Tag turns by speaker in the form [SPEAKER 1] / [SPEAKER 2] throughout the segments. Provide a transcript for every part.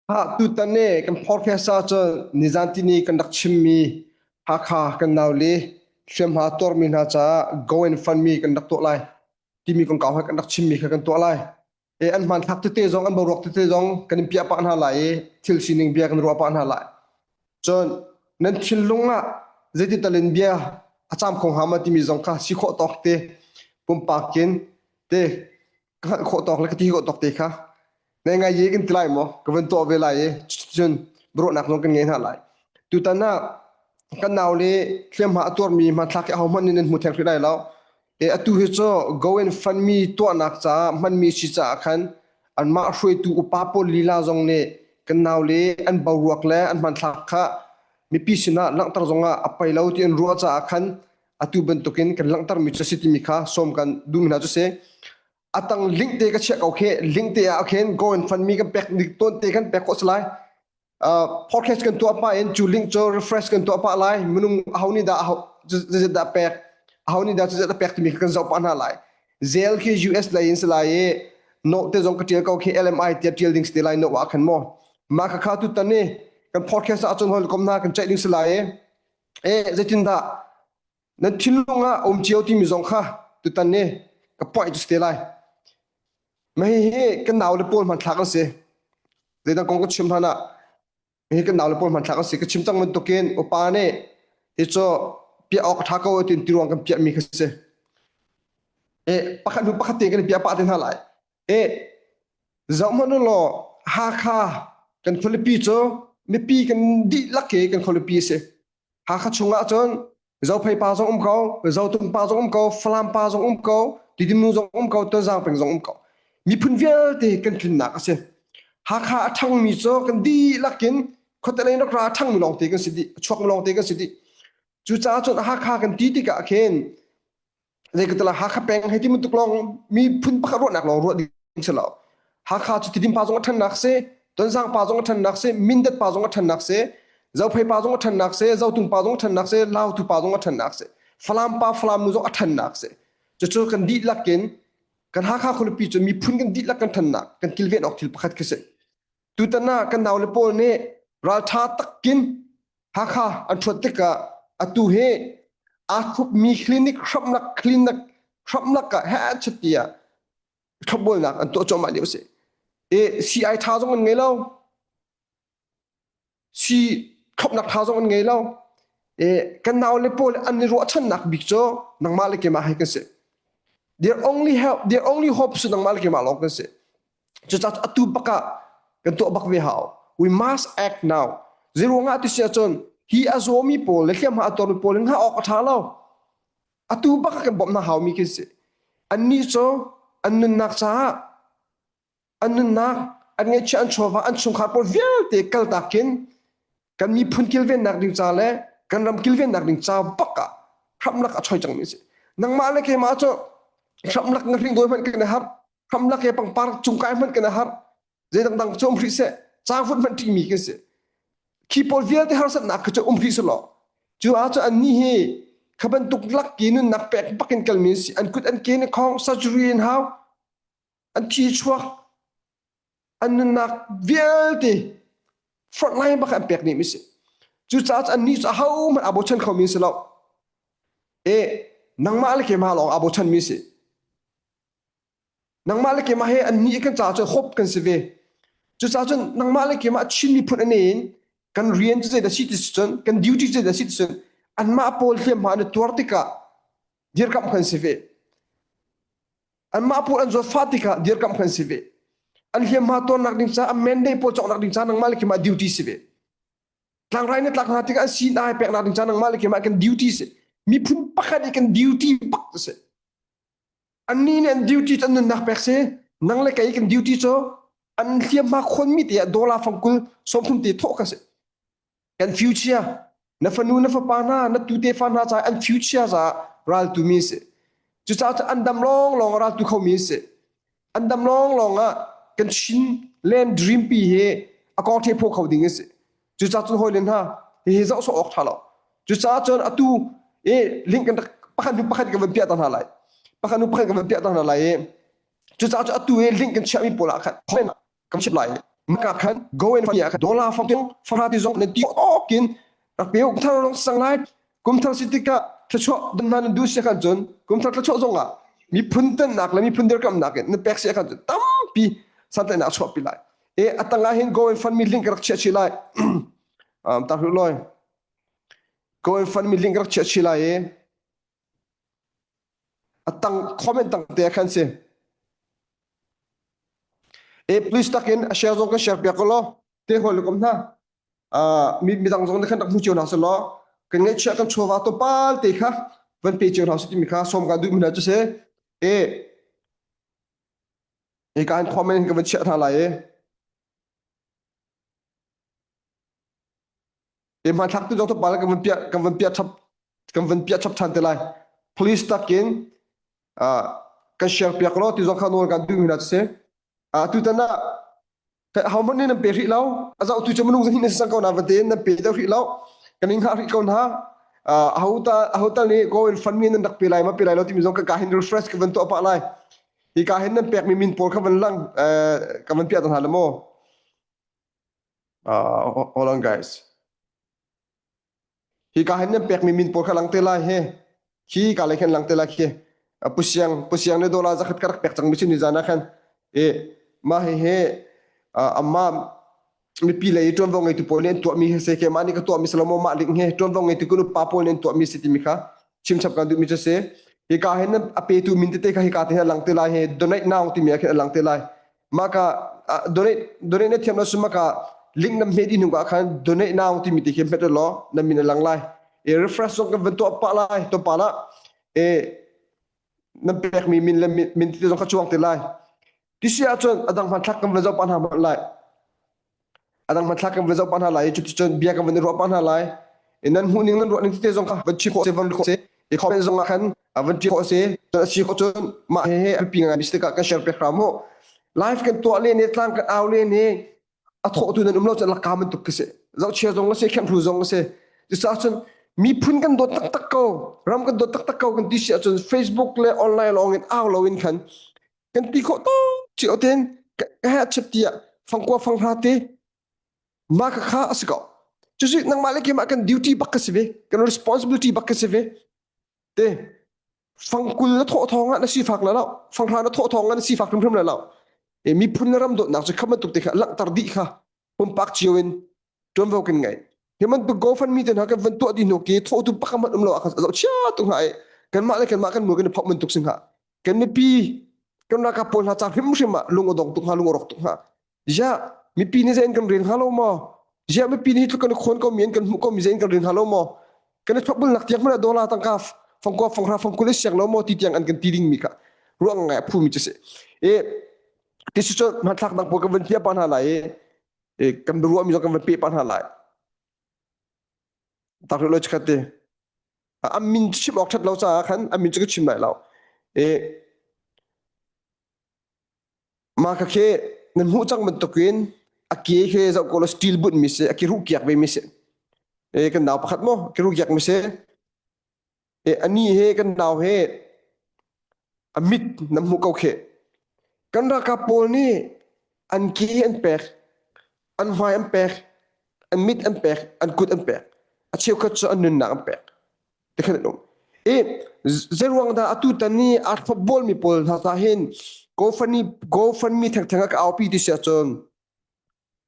[SPEAKER 1] Ha tutan ne kan podcast ahcun nizan tini kan rak chimmi Hakha kan naule hriamhma tuarmi hna caah go and fund me kan rak tuah lai timi kongkau he kan rak chimmi kha kan tuah lai. E an hmanthlak tete zong an boruak tete zong kan in piah pah hna lai i thil sining bia kan ruah pah hna lai. Cun nan thinlung ah zeiti talin bia a caam kho hnga ma timi zong kha si khawh tawk te pumpak in te ka hngalh khawh tawk le ka ti khawh tawk te kha nai ngai ye kan ti lai maw ka van tuah ve lai i cun biaruahnak zong kan ngei hna lai tutan ah kan nau le hliamhma a tuarmi hmanthlak hi ahohmanh nih nan hmu theng hrih lai lo e atu hi cu go and fund me tuahnak caah hmanmi si caah khan anmah hruaitu upa pawl lila zong nih kan nau le an boruak le an hmanthlak kha mipi sinah langhter zongah a pei lo ti an ruah caah khan atu bantukin kan langhtermi cu si timi kha sawm kan duhmi hna cu si atang link te ka chiah ko khi link te ah khin go and fund me kan pek tawn te kan pek khawh si lai uh, podcast kan tuah pa in cu link cu refresh kan tuah pa lai minung aho nih dah aho zet dah pek aho nih dah zet dah pek timi kan zoh pa hna lai zel khi US lei in si lai i no te zong ka tial ko khi LMI tia tial ding si lai no ah khan mo ma kha kha tu tan ni kan podcast ah cun hol kom hna kan cheih ding si lai i E zeitindah nan thinlung ah um cio timi zong kha tutan ni ka point cu si te lai. Mah hihi kan nau le pawl hmanthlak an si. Zeidang kong ka chim hlan ah hihi kan nau le pawl hmanthlak an si. Ka chim cang bantukin upa nih hi cu piah awk a ṭha ko tin ti ruang kan piahmi kha si. E pakhat hnu pakhat te kan i piah pah te hna lai. E zoh hmanh u law Hakha kan khualipi cu mipi kan dihlak hi kan khualipi a si. Hakha chungah cun Zophei pa zong um ko, Zotung pa zong um ko, Falam pa zong um ko, Tidim nu zong um ko, Tonzang peng zong um ko. Miphun vialte kan tlinnak a si. Hakha a ṭhangmi cu kan dihlak in khuatelei rak ra a ṭhangmi lawngte kan si dih, a chuakmi lawngte kan si dih. Cucaah cun Hakha kan ti tikah khin Zeikatala Hakha peng hei ti bantuk lawng miphun pakhat ruahnak lawng ruah ding si lo. Hakha cu Tidim pa zong a ṭhannak si, Tonzang pa zong a ṭhannak si, Mindat pa zong a ṭhannak si, Zophei pa zong a ṭhannak si, Zotung pa zong a ṭhannak si, Lautu pa zong a ṭhannak si, Falam pa Falam nu zong a ṭhannak si. Cucu kan dihlak in kan Hakha khualipi cu miphun kan dihlak kan ṭhannak, kan kilven awk thil pakhat khi si. Tutan ah kan naule pawl nih ralṭha takin Hakha an ṭhuat tikah atu hi aa khupmi clinic hramlak clinic hramlak ah heh tiah thlopbawlnak an tuah cuahmah lio a si. E CI ṭha zong an ngei lo. Si thlopnak ṭha zong an ngei lo. E kan naule pawl an i ruahchannak bik cu nangmah le keimah hi kan si. Their only help, their only hope cu nangmah le keimah lawng kan si. Cucaah atu bak ah kan tuah bak ve hau. We must act now. Zeiruangah ti si ahcun hi a zawmi pawl le hliamhma a tuarmi pawl in hngah awk a ṭha lo. Atu bak ah kan bawmh hna haumi khi si. Annih cu an nunnak caah an nunnak, an ngeihchiah, an chawva, an chungkhar pawl vialte kaltak in kan miphun kilvennak ding ca le kan ram kilvennak ding ca bak ah hramlak a choi cangmi a si. Nangmah le keimah cu hramlak ngahring dawi hmanh kan i harh. Hramlak he pangpar cungkai hmanh kan i harh. Zei dangdang cu um hrih seh. Caangfut hmanh ṭihmi kan si. Khi pawl vialte harsatnak khi cu um hrih selaw cu ah cun annih hi kha bantuk lak ki nunnak pek bak in kalmi an si. An kut an ke in khong surgery in hau. An thi chuak. An nunnak vialte frontline bak an pek nih mi si. Cucaah cun annih cu ahohmanh aa bochan khomi si lo. E nangmah le keimah lawng aa bochanmi si. Nangmah le keimah he annih kan caah cun hope kan si ve. Cucaah cun nangmah le keimah Chin miphun an in kan rian cu zeidah si ti cun kan duty cu zeidah si ti cun anmah pawl hliamhma an i tuar tikah dirkamh kan si ve. Anmah pawl an zawtfah tikah dirkamh kan si ve. An hliamhma tuarnak ding caah an mandate pawl cawknak ding caah nangmah le keimah duty si ve. Tlangrai na tlak hna tikah an sin ai peknak ding caah nangmah le keimah kan duty si. Miphun pakhat i kan duty bak si. Annih nih an duty cu an nunnak pek si. Nang le kei kan duty cu an hliamhma khonmi te ah dollar fangkul 30 te thawh kha si. Kan future na fanu na fapa hna na tu tefa hna caah an future caah raltu mi si. Cucaah cu an dam lawnglawng raltu khomi si. An dam lawnglawng ah kan Chin land dream pi hi a kong the phaw kho ding a si. Cucaah cun hawi le hna hihi zoh sawh awk ṭha lo. Cucaah cun atu i link kan rak pakhat hnu pakhat kan van piah ta hna lai. Pakhat hnu pakhat kan van piah ta hna lai i cucaah cun atu i link kan chiahmi pawl ah khan comment kan chim lai. Maka khan go and fund dollar fang fara ti zong nan ti awkin rak pe kumthar rong sang lai kumthar si tikah thluachuah dan hna nan duh si khan cun kumthar thluachuah zong ah miphun tannak le miphun dirkamnak in na pek si khan cun tampi santlaihnak chuah pi lai e atangah hin go and fund mi link rak chiah chi lai um ta hlu loi go and fund mi link rak chiah chi lai e A tang comment tang te khan si. E please takin a share zong kan share piak ko law te hol kom hna. Uh, mi midang zong ne khan rak hmu cio hna se law kan ngaihchia kan chawva to pal te kha van pe cio hna se timi kha som ka duh mi hna chu se e e kan comment ka van chiah hna lai e E hmanthlak tu zong thopal kan van piah kan van piah chap kan van piah chap than te lai. Police takin uh, kan share piak lo ti zong kha nawl kan duh mi na si. Uh, tu tan ah ho hmanh nih nan pe rih lo. A zau tu cu minung zahnih na si cang ko na van tein nan pe deuh rih lo. Kan in hngah rih ko hna. Uh, aho ta aho tal nih go in fund mi nan rak pe lai ma pe lai lo timi zong ka ka hin refresh ka van tuah pah lai. Hi ka hin nan pek mi min pawl kha van lang uh, ka van piah ta hna le maw. Uh, hold on guys. Hi ka hin nan pekmi min pawl kha lang te lai he. Khi ka le khan lang te lai khi. Pusiang pusiang le dollar zakhat ka rak pek cang mi si ni zan ah khan. E ma he he amma mipi lei ṭuanvo ngeitu pawl nih an tuahmi he se ke mah nih ka tuahmi si lo maw mah ling he ṭuanvo ngeitu kun upa pawl nih an tuahmi si timi kha chimchap kan duhmi cu si. Hi ka hin a petu min tete kha hi ka te hin a lang te lai he donate now timi ah khin a lang te lai. Maka donate donate na thiam lo sum maka link nam hmet in hnu khan donate now timi ti khi hmet law na min a lang lai e refresh zong kan van tuah pah lai to pa la e nan pek mi min le min ti zong kha chuang te lai ti si ahcun adang hmanthlak kan van zoh pa hna hmanh lai adang hmanthlak kan van zoh pa hna lai cuticun bia kan van i ruah pa hna lai e nan hmuh ning nan ruah ning tete zong kha van chim khawh se van khawh se i comment zong ah khan van ṭi khawh se cun a si khawh cun mah he he a pi ngai mi si tikah kan share pek hram mu live kan tuah len i tlang kan au len i a thawhtu nan um lo cun laka bantuk ka si zohchia zong a si khenhru zong a si cucaah cun miphun kan dawt taktak ko ram kan dawt taktak ko kan ti si ahcun Facebook le online lawng in au lo in khan kan ti khawh to cio ten ka he chep tiah fangkua fanghra te mah kha kha a si ko cucu nangmah le keimah kan duty bak ka si ve kan responsibility bak ka si ve te fangkul na thawh thawng ah na sifak la lo fanghra na thawh thawng ah na sifak hrimhrim la lo e miphun na ram dawtnak cu kha bantuk te kha langhter dih kha pumpak cio in ṭuanvo kan ngei hi bantuk GoFundMe te hna kan van tuah dih hnu ki thawhtu pakhat hmanh um lo ah khan zoh chia tu hnga i kanmah le kanmah kan mu kan i phok bantuk si hnga kan mipi kan ralkap pawl hna ca hrimhrim ah lung a dong tuk hnga lung a rawk tuk hnga Ya mipi nih zei an kan rel hnga lo maw? Ziah mipi nih tluk kan i khawn ko mi an kan hmuh ko mi zei an kan rel hnga lo maw? Kan i thlopbulnak tiang hmanh ah dollar tangka fangkua fanghra fangkul i siang lo maw ti tiang an kan ti ding mi kha ruang ngai a phu mi cu si. E ti si cu hmanthlak dang pawl kan van piah pa hna lai i e kan ruah mi zong kan van pe pa hna lai. Tak lo chikhat te. A min chim awk that lo caah khan a min cu ka chim lai lo. E Mah kha khi nan hmuh cang bantukin a ke khi zoh ko law steel bunh mi si, a ke ruh kiak ve mi si. E kan nau pakhat maw ke ruh kiak mi si. E ani he kan nau he a mit nan hmuh ko khi. Kan ralkap pawl nih an ke an pek, an hmai an pek, an mit an pek, an kut an pek. A cheukhat cu an nunnak an pek. Tikhan an um. I zeiruang dah atu tan i aa thlopbawl mi pawl hna ta hin GoFundMe GoFundMe thengtheng ah ka aupi ti si ahcun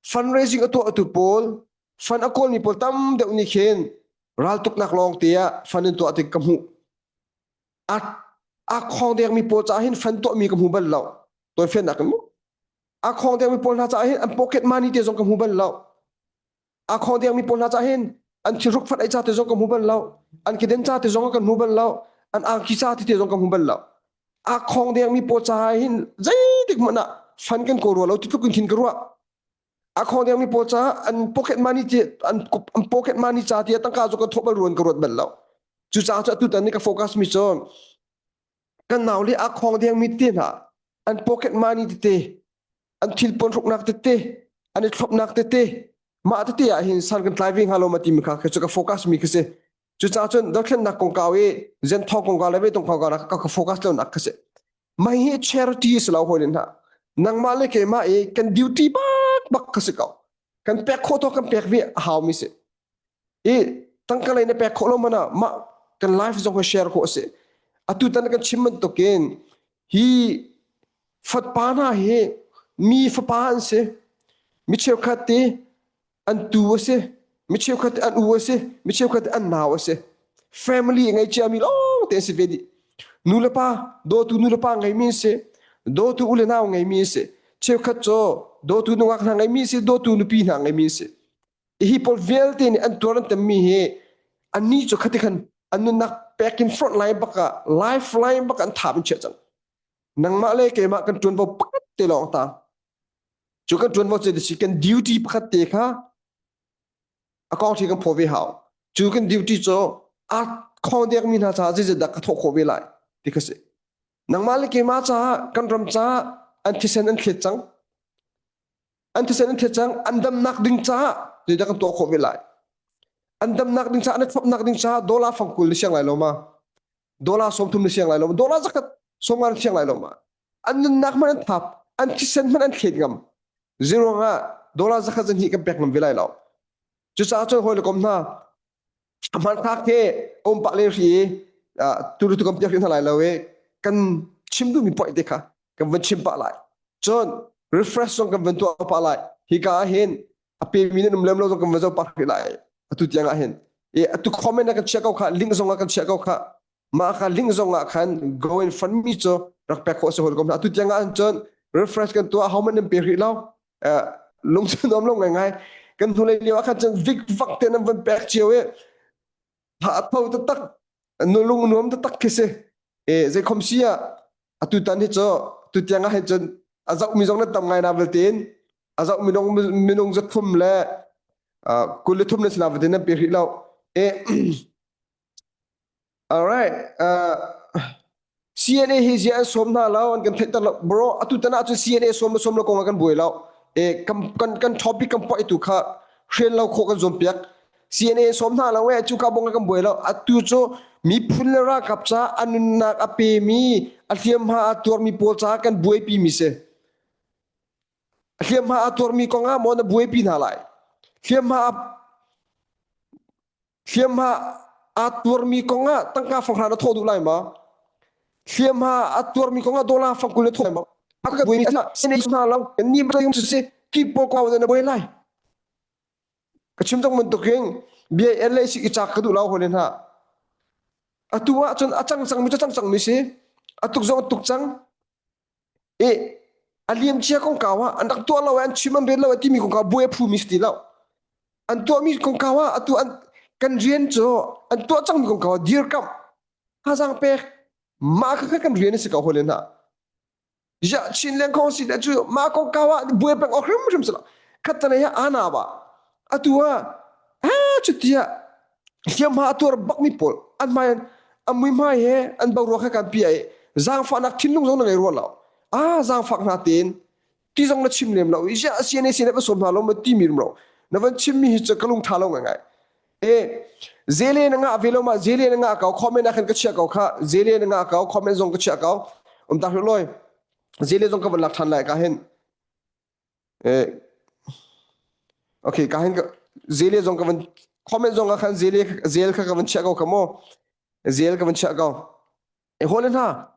[SPEAKER 1] fundraising a tuah tu pawl fund a kawl mi pawl tam deuh nih khin raltuknak lawng te ah fund an tuah tik ka hmuh. A a khong deng mi pawl caah hin fund tuah mi ka hmu bal lo. Tawifiannak in mu. A khong deng mi pawl hna caah hin an pocket money te zong ka hmu bal lo. A khong dengmi pawl hna cah hin an thilhruk fat ei ca te zong ka hmu bal lo. An keden ca te zong kan hmu bal lo. An angki ca te zong ka hmu bal lo. A khong dengmi pawl caah hin zeitik hmanh ah fan kan kawl rua lo ti tluk in khin ka ruah. A khong dengmi pawl caah an pocket money ti an an pocket money ca ti tangka cu kan thawh bal ruan ka ruat bal lo. Cucaah cu atu tan ni ka focus mi cu kan nau le a khong dengmi te hna an pocket money tete an thilpuan hruknak tete an i thlopnak tete mah tete ah hin san kan tlai ve hnga lo ma timi kha cu ka focus mi kha si cucaah cun dothlennak kongkau i zenthong kongkau le veitong kongkau ka ka focus lo nak kha si mah hi charity si lo hawi hna nangmah le keimah i kan duty bak. bak ka si ko. Kan pek khawh to kan pek ve a hau mi si. I tangka lei na pek khawh lo mana mah kan life zong hi share khawh a si. Atu tan kan chim bantukin hi fatpa hna hi mi fapa an si. Mi cheukhat ti an tu a si. Mi cheukhat an u a si. Mi cheukhat an nau a si. Family ngei ciami lawng te an si ve dih. Nu le pa dawtu nu le pa ngeimi an si. Dawtu u le nau ngeimi an si. Cheukhat cu dawtu nungak hna ngeimi an si. Dawtu nupi hna ngeimi an si. Hi pawl vialte nih an tuar an temmi hi annih cu khati khan an nunnak pek in front line bak ah life line bak an thap in chiah cang. Nangmah le keimah kan ṭuanvo pakhat te lawng ta. Cu kan ṭuanvo cu si kan duty pakhat te kha a kong thi kan phaw ve hau. Cu kan duty cu a khong dek mi hna caah zeizat dah ka thawh khawh ve lai ti kha si. Nangmah le keimah caah kan ram caah an thisen an thlet cang. An thisen an thet cang an damnak ding caah zeidah kan tuah khawh ve lai? An damnak ding caah an thlopnak ding caah dollar fangkul na siang lai lo ma? Dollar 30 na siang lai lo ma? Dollar zakhat 50 na siang lai lo ma? An nunnak hmanh an thap, an thisen hmanh an thlet ngam. Zeruang ah dollar zakhat zan kan pek ngam ve lai lo. Cucaah cun hawi le kom hna hmanthlak he um pah le hri tu tu kam piak hna lai lo i kan chim duhmi point te kha kan van chim pah lai. Cun refresh zong kan van tuah pah lai. Hika ah hin a pemi nan um lem lo zong kan van zoh pah rih lai. Atu tiang ah hin. E atu comment ah kan chiah ko kha link zong ah kan chiah ko kha mah kha link zong ah khan go in fund mi cu rak pek khawh si hol ko atu tiang ah cun refresh kan tuah ho man nan pe rih lo lung cu nuam lo ngai ngai kan hnulei lio ah khan cun vik vak te nan van pek cio i ha tho taktak nu lung nuam taktak khi si e zei khom si ah atu tan hi cu tu tiang ah hin cun a zoh mi zong nan tam ngai na vialtein a zoh minung minung za thum le kul le thum na sina vialte nan pe rih lo e Alright. Uh, CNA hi zia an sawm hna lo an kan theihter lo bro atu tan ah cun CNA sawm le sawm lo kong ah kan buai lo e kan kan kan topic kan poih tu kha hren lo khawh kan zuam piak CNA sawm hna lo e cu ka bong kan buai lo atu cu miphun le ralkap ca a nunnak a pe mi a hliamhma a tuar mi pawl ca kan buaipi mi si a hliamhma a tuar mi kong ah maw na buaipi hna lai hliamhma Hliamhma aa tuarmi kong ah tangka fanghra na thawh duh lai ma? Hliamhma a tuarmi kong ah dollar fangkul na thawh lai ma? A ka buai mi sin hna lo kan ni ba si ki pawl ko na buai lai. Ka chim cang bantukin bia el le si i chak ka duh lo hol hna. Atu ah cun a cang cang mi cu cang cang mi si. A tuk zong a tuk cang. I a liamcia kongkau ah an rak tuah lo an chim an rel lo timi kongkau buai a phu mi si ti lo. An tuahmi kongkau ah atu an kan rian cu an tuah cangmi kongkau ah dirkamh thazaang pek mah kha kan rian a si ko hawile hna. Ya Chin lengkhong si le cu mah kongkau ah buai peng awk hrimhrim si lo. Khat te ana ba atu ah ah cutia hliamhma a tuar bakmi pawl an hmai an muihmai he an boruak he kan pia i zaangfahnak thinlung zong na ngei rua lo ah zaangfak hna tein ti zong na chim lem lo i ziah CNA sin va sawm hna lo ma ti mi rum lo na van chim mi hi cu ka lung tha lo ngai ngai e zele na ngah ve lo ma zele na ngah ko comment ah khan ka chia ko kha zele na ngah ko comment zong ka chia ko um ta loi zele zong ka van lak than lai ka hin Eh, okay, ka hin zele zong ka van comment zong ah khan zele zel kha ka van chiah ko ka mo. Zel ka van chiah ko. E hole hna.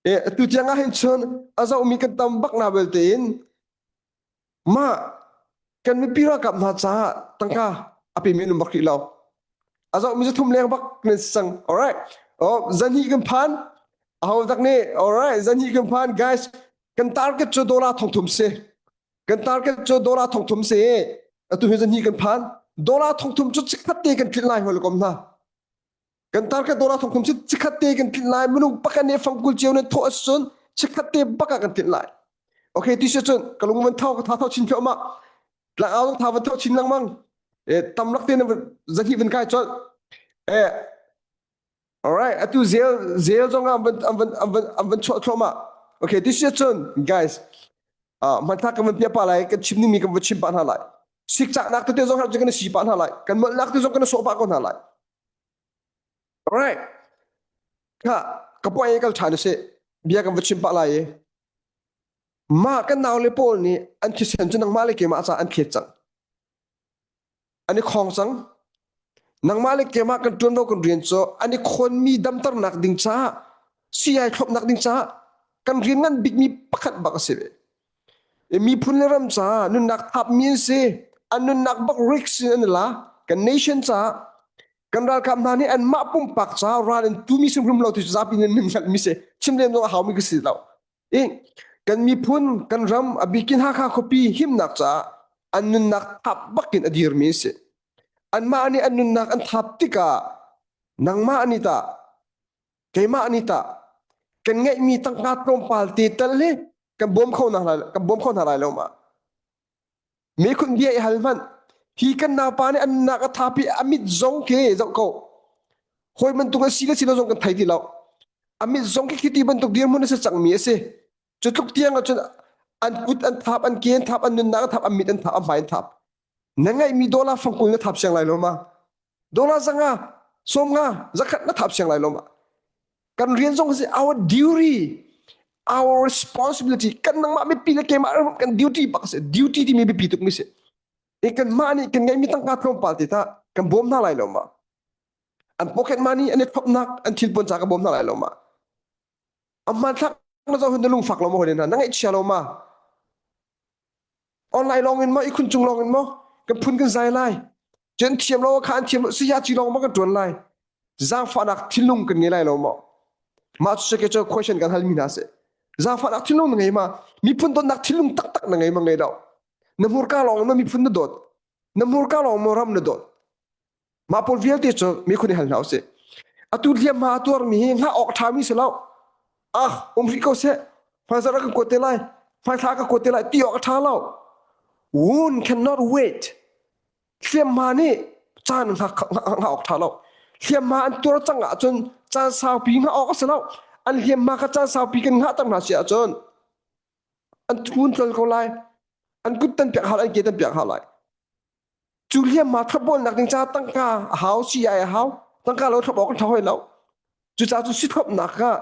[SPEAKER 1] E tu tiang ah hin chun a zoh mi kan tam bak na belte in ma kan mipi ralkap hna caah tangka a pe mi an um bak rih lo. A zoh mi cu thum leng bak nan sang. Alright. Oh, zan hi kan phan. Aho tak nih alright, zan hi kan phan guys. Kan target cu dollar 3000 si. Kan target cu dollar 3000 si. Atu hi zan hi kan phan. Dollar 3000 cu chikkhat te kan tlinh lai hol kom hna. Kan target dollar 3000 si chikkhat te kan tlinh lai. Minung pakhat nih fangkul cio nan thawh ahcun chikkhat te bak ah kan tlinh lai. Okay, ti si cun ka lung van thau ka tha thau chin thluahmah. Tlang au tha van thau chin lengmang. E tam lak te na zan hi van kai colh. E Alright, atu zel zel zong ah an van an van an van an van chuah thluahmah. Okay, this is cun guys. Uh, hmanthlak kan van piah pah lai, kan chim dingmi kan va chim pah hna lai. Sikcaknak tete zong kan si pah hna lai. Kan molhnak te zong kan sawh pah ko hna lai. Alright. Kha ka puai kal ṭhan usih. Bia kan va chim pah lai i. Mah kan naule pawl nih an thisen cu nangmah le keimah caah an thlet cang. An i khong cang. Nangmah le keimah kan ṭuanvo kan rian cu an i khawnmi damternak ding caah sii thlopnak ding caah kan rian ngan bikmi pakhat bak a si ve. Miphun le ram caah nunnak thapmi an si. An nunnak bak risk in an i la. Kan nation caah kan ralkap hna nih anmah pumpak caah ral in tumi hrimhrim lo ti cu zapi nih nan hngalhmi si. Chim lem zong a haumi ka si lo. I kan miphun, kan ram, a bikin Hakha khuapi himnak caah an nunnak thap bakin a dirmi an si. Anmah nih an nunnak an thap tikah nangmah nih tah keimah nih tah kan ngeihmi tangka tlawmpal te tal hi kan bawm kho hna kan bawm kho hna lai lo ma mekhun bia i hal hmanh hi kan naupa nih an nak a thapi a mit zong ke zoh ko hawi bantuk a si le si lo zong kan thei ti lo a mit zong khi khiti bantuk dirhmun a si cangmi a si cu tluk tiang ahcun an kut an thap an ke an thap an nunnak an thap an mit an thap an hmai an thap na ngeihmi dollar fangkul na thap siang lai lo ma dollar zanga sawmnga zakhat na thap siang lai lo ma kan rian zong si our duty our responsibility kan nangmah mipi le keimah kan duty bak si duty timi biapi tuk mi si e kan mah nih kan ngeihmi tangka tlawmpal te ta kan bawm hna lai lo ma an pocket money an i thopnak an thil pon ca ka bawm hna lai lo ma a hmanthlak na zoh hin na lungfak lo ma hoi na ngaihchia lo ma Online lawng in maw ihkhun cung lawng in maw kan phun kan zai lai. Cun thiam lo kha an thiam lo saya ci lawng maw kan tuan lai. Zaangfahnak thinlung kan ngei lai lo maw? Mah cu ke cu question kan halmi hna si. Zaangfahnak thinlung na ngei ma? Miphun dawtnak thinlung taktak na ngei ma ngei lo? Na hmurka lawng na miphun na dawt. Na hmurka lawng maw ram na dawt. Mah pawl vialte cu mikhun i hal hna usih. Atu hliamhma a tuarmi hi hngah awk ṭhami si lo. Ah, um rih ko seh. Hmaizarh ah kan kuat te lai. Hmaithla ah ka kuat te lai ti awk a ṭha lo. Wound cannot wait. Hliamhma nih caan hngah awk ṭha lo. Hliamhma an tuar cang ahcun caan saupi hngah awk a si lo. An hliamhma kha caan saupi kan hngah ter hna si ahcun an thun tlol ko lai. An kut tan piak hau lai, an ke tan piak hau lai. Cu hliamhma thlopbawlnak ding caah tangka a hau, sii-ai a hau. Tangka lo thlop awk kan ṭha hoi lo. Cucaah cu sithlopnak ah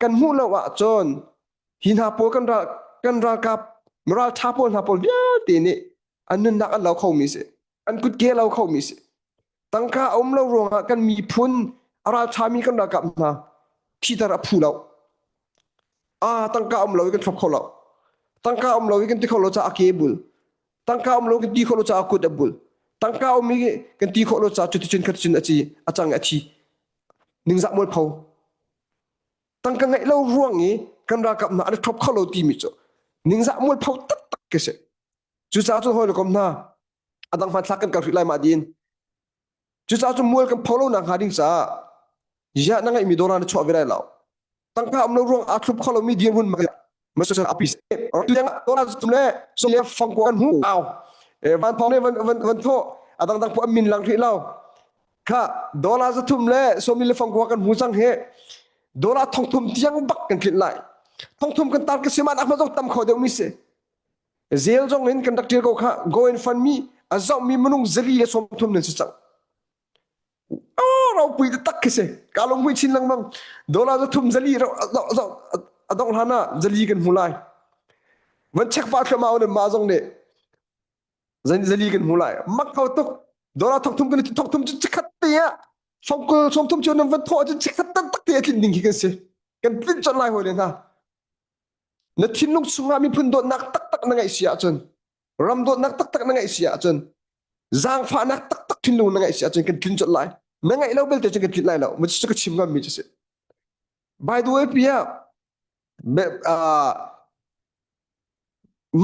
[SPEAKER 1] kan hmuh lo ahcun hi hna pawl kan ral kan ralkap ralṭha pawl hna pawl vialte nih an nunnak an lo khomi si. An kutke a lo khomi si. Tangka a um lo ruangah kan miphun a ralṭhami kan ralkap hna thiter a phu lo. Ah tangka um lo i kan thlop kho lo. Tangka um lo i kan ti kho lo caah a ke bul. Tangka um lo kan ti khawh lo caah kut a bul. Tangka um i kan ti khawh lo caah cuticun khaticun a ci a cang i a thi. Ningzah mualpho. Tangka ngeih lo ruang i kan ralkap hna an i thlop kho lo timi cu ningzah mualpho taktak ka si. Cucaah cun hawi le kom hna a dang hmanthlak kan kal hrih lai mah din. Cucaah cun mual kan pho lo nak hnga ding caah ziah na ngeihmi dawr ah na chuah ve lai lo. Tangka um lo ruang aa thlup kho lomi dirhmun ma api dawr zum le som le fangkua kan hmu au van thong le van van van tho a dang dang pu an min lang hrih lo kha dollar zathum le somi le fangkua kan hmu cang he dollar thongthum tiang bak kan tlinh lai thongthum kan tar ka siman ahma zong tam kho deuh mi si zel zong in kan rak ṭial ko kha go and fund mi a zohmi minung zali le 30 nan si cang oh ropui taktak khi si ka lungmui chin lengmang dollar za thum zali a dongh hlan ah zali kan hmu lai van check pa thluahmah on ma zong nih zali kan hmu lai mak kho tuk dollar thok thum kan thok thum cu chikhat te ah songkul sawmthum cu nan van thawh cu chikhat taktak te a tlin ding khi kan si kan tlin chon lai hawi le hna Na thinlung chungah miphun dawtnak taktak na ngeih si ahcun, ram dawtnak taktak na ngeih si ahcun, zaangfahnak taktak thinlung na ngeih si ahcun kan tlin colh lai. Na ngeih lo belte cun kan tlin lai lo. Macu cu ka chim ngammi cu si. By the way, pia, uh,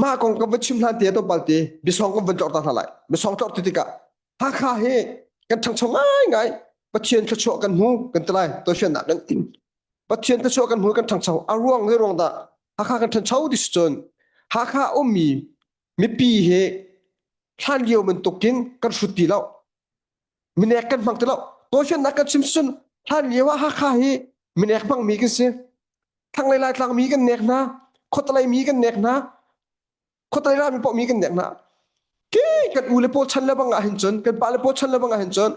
[SPEAKER 1] mah kong ka va chim hlan te to balte biasong kan van tlorh ta hna lai. Biasong tlorh ti tikah Hakha hi kan ṭhangcho ngaingai Pathian thluachuah kan hmu kan ti lai toifiannak kan Pathian thluachuah kan hmu kan ṭhangcho a ruang zei ruang dah Hakha kan ṭhancho ti si cun Hakha ummi mipi hi hlan lio bantukin kan hrut ti lo minek kan hmang ti lo toifiannak kan chim cun hlan lio ah Hakha hi minek hmangmi kan si thlanglei Laitlang mi kan nek hna khuatalei mi kan nek hna khuatalei rami paoh mi kan nek hna ke kan u le pawl chan le bang ah hin cun kan pa le pawl chan le bang ah hin cun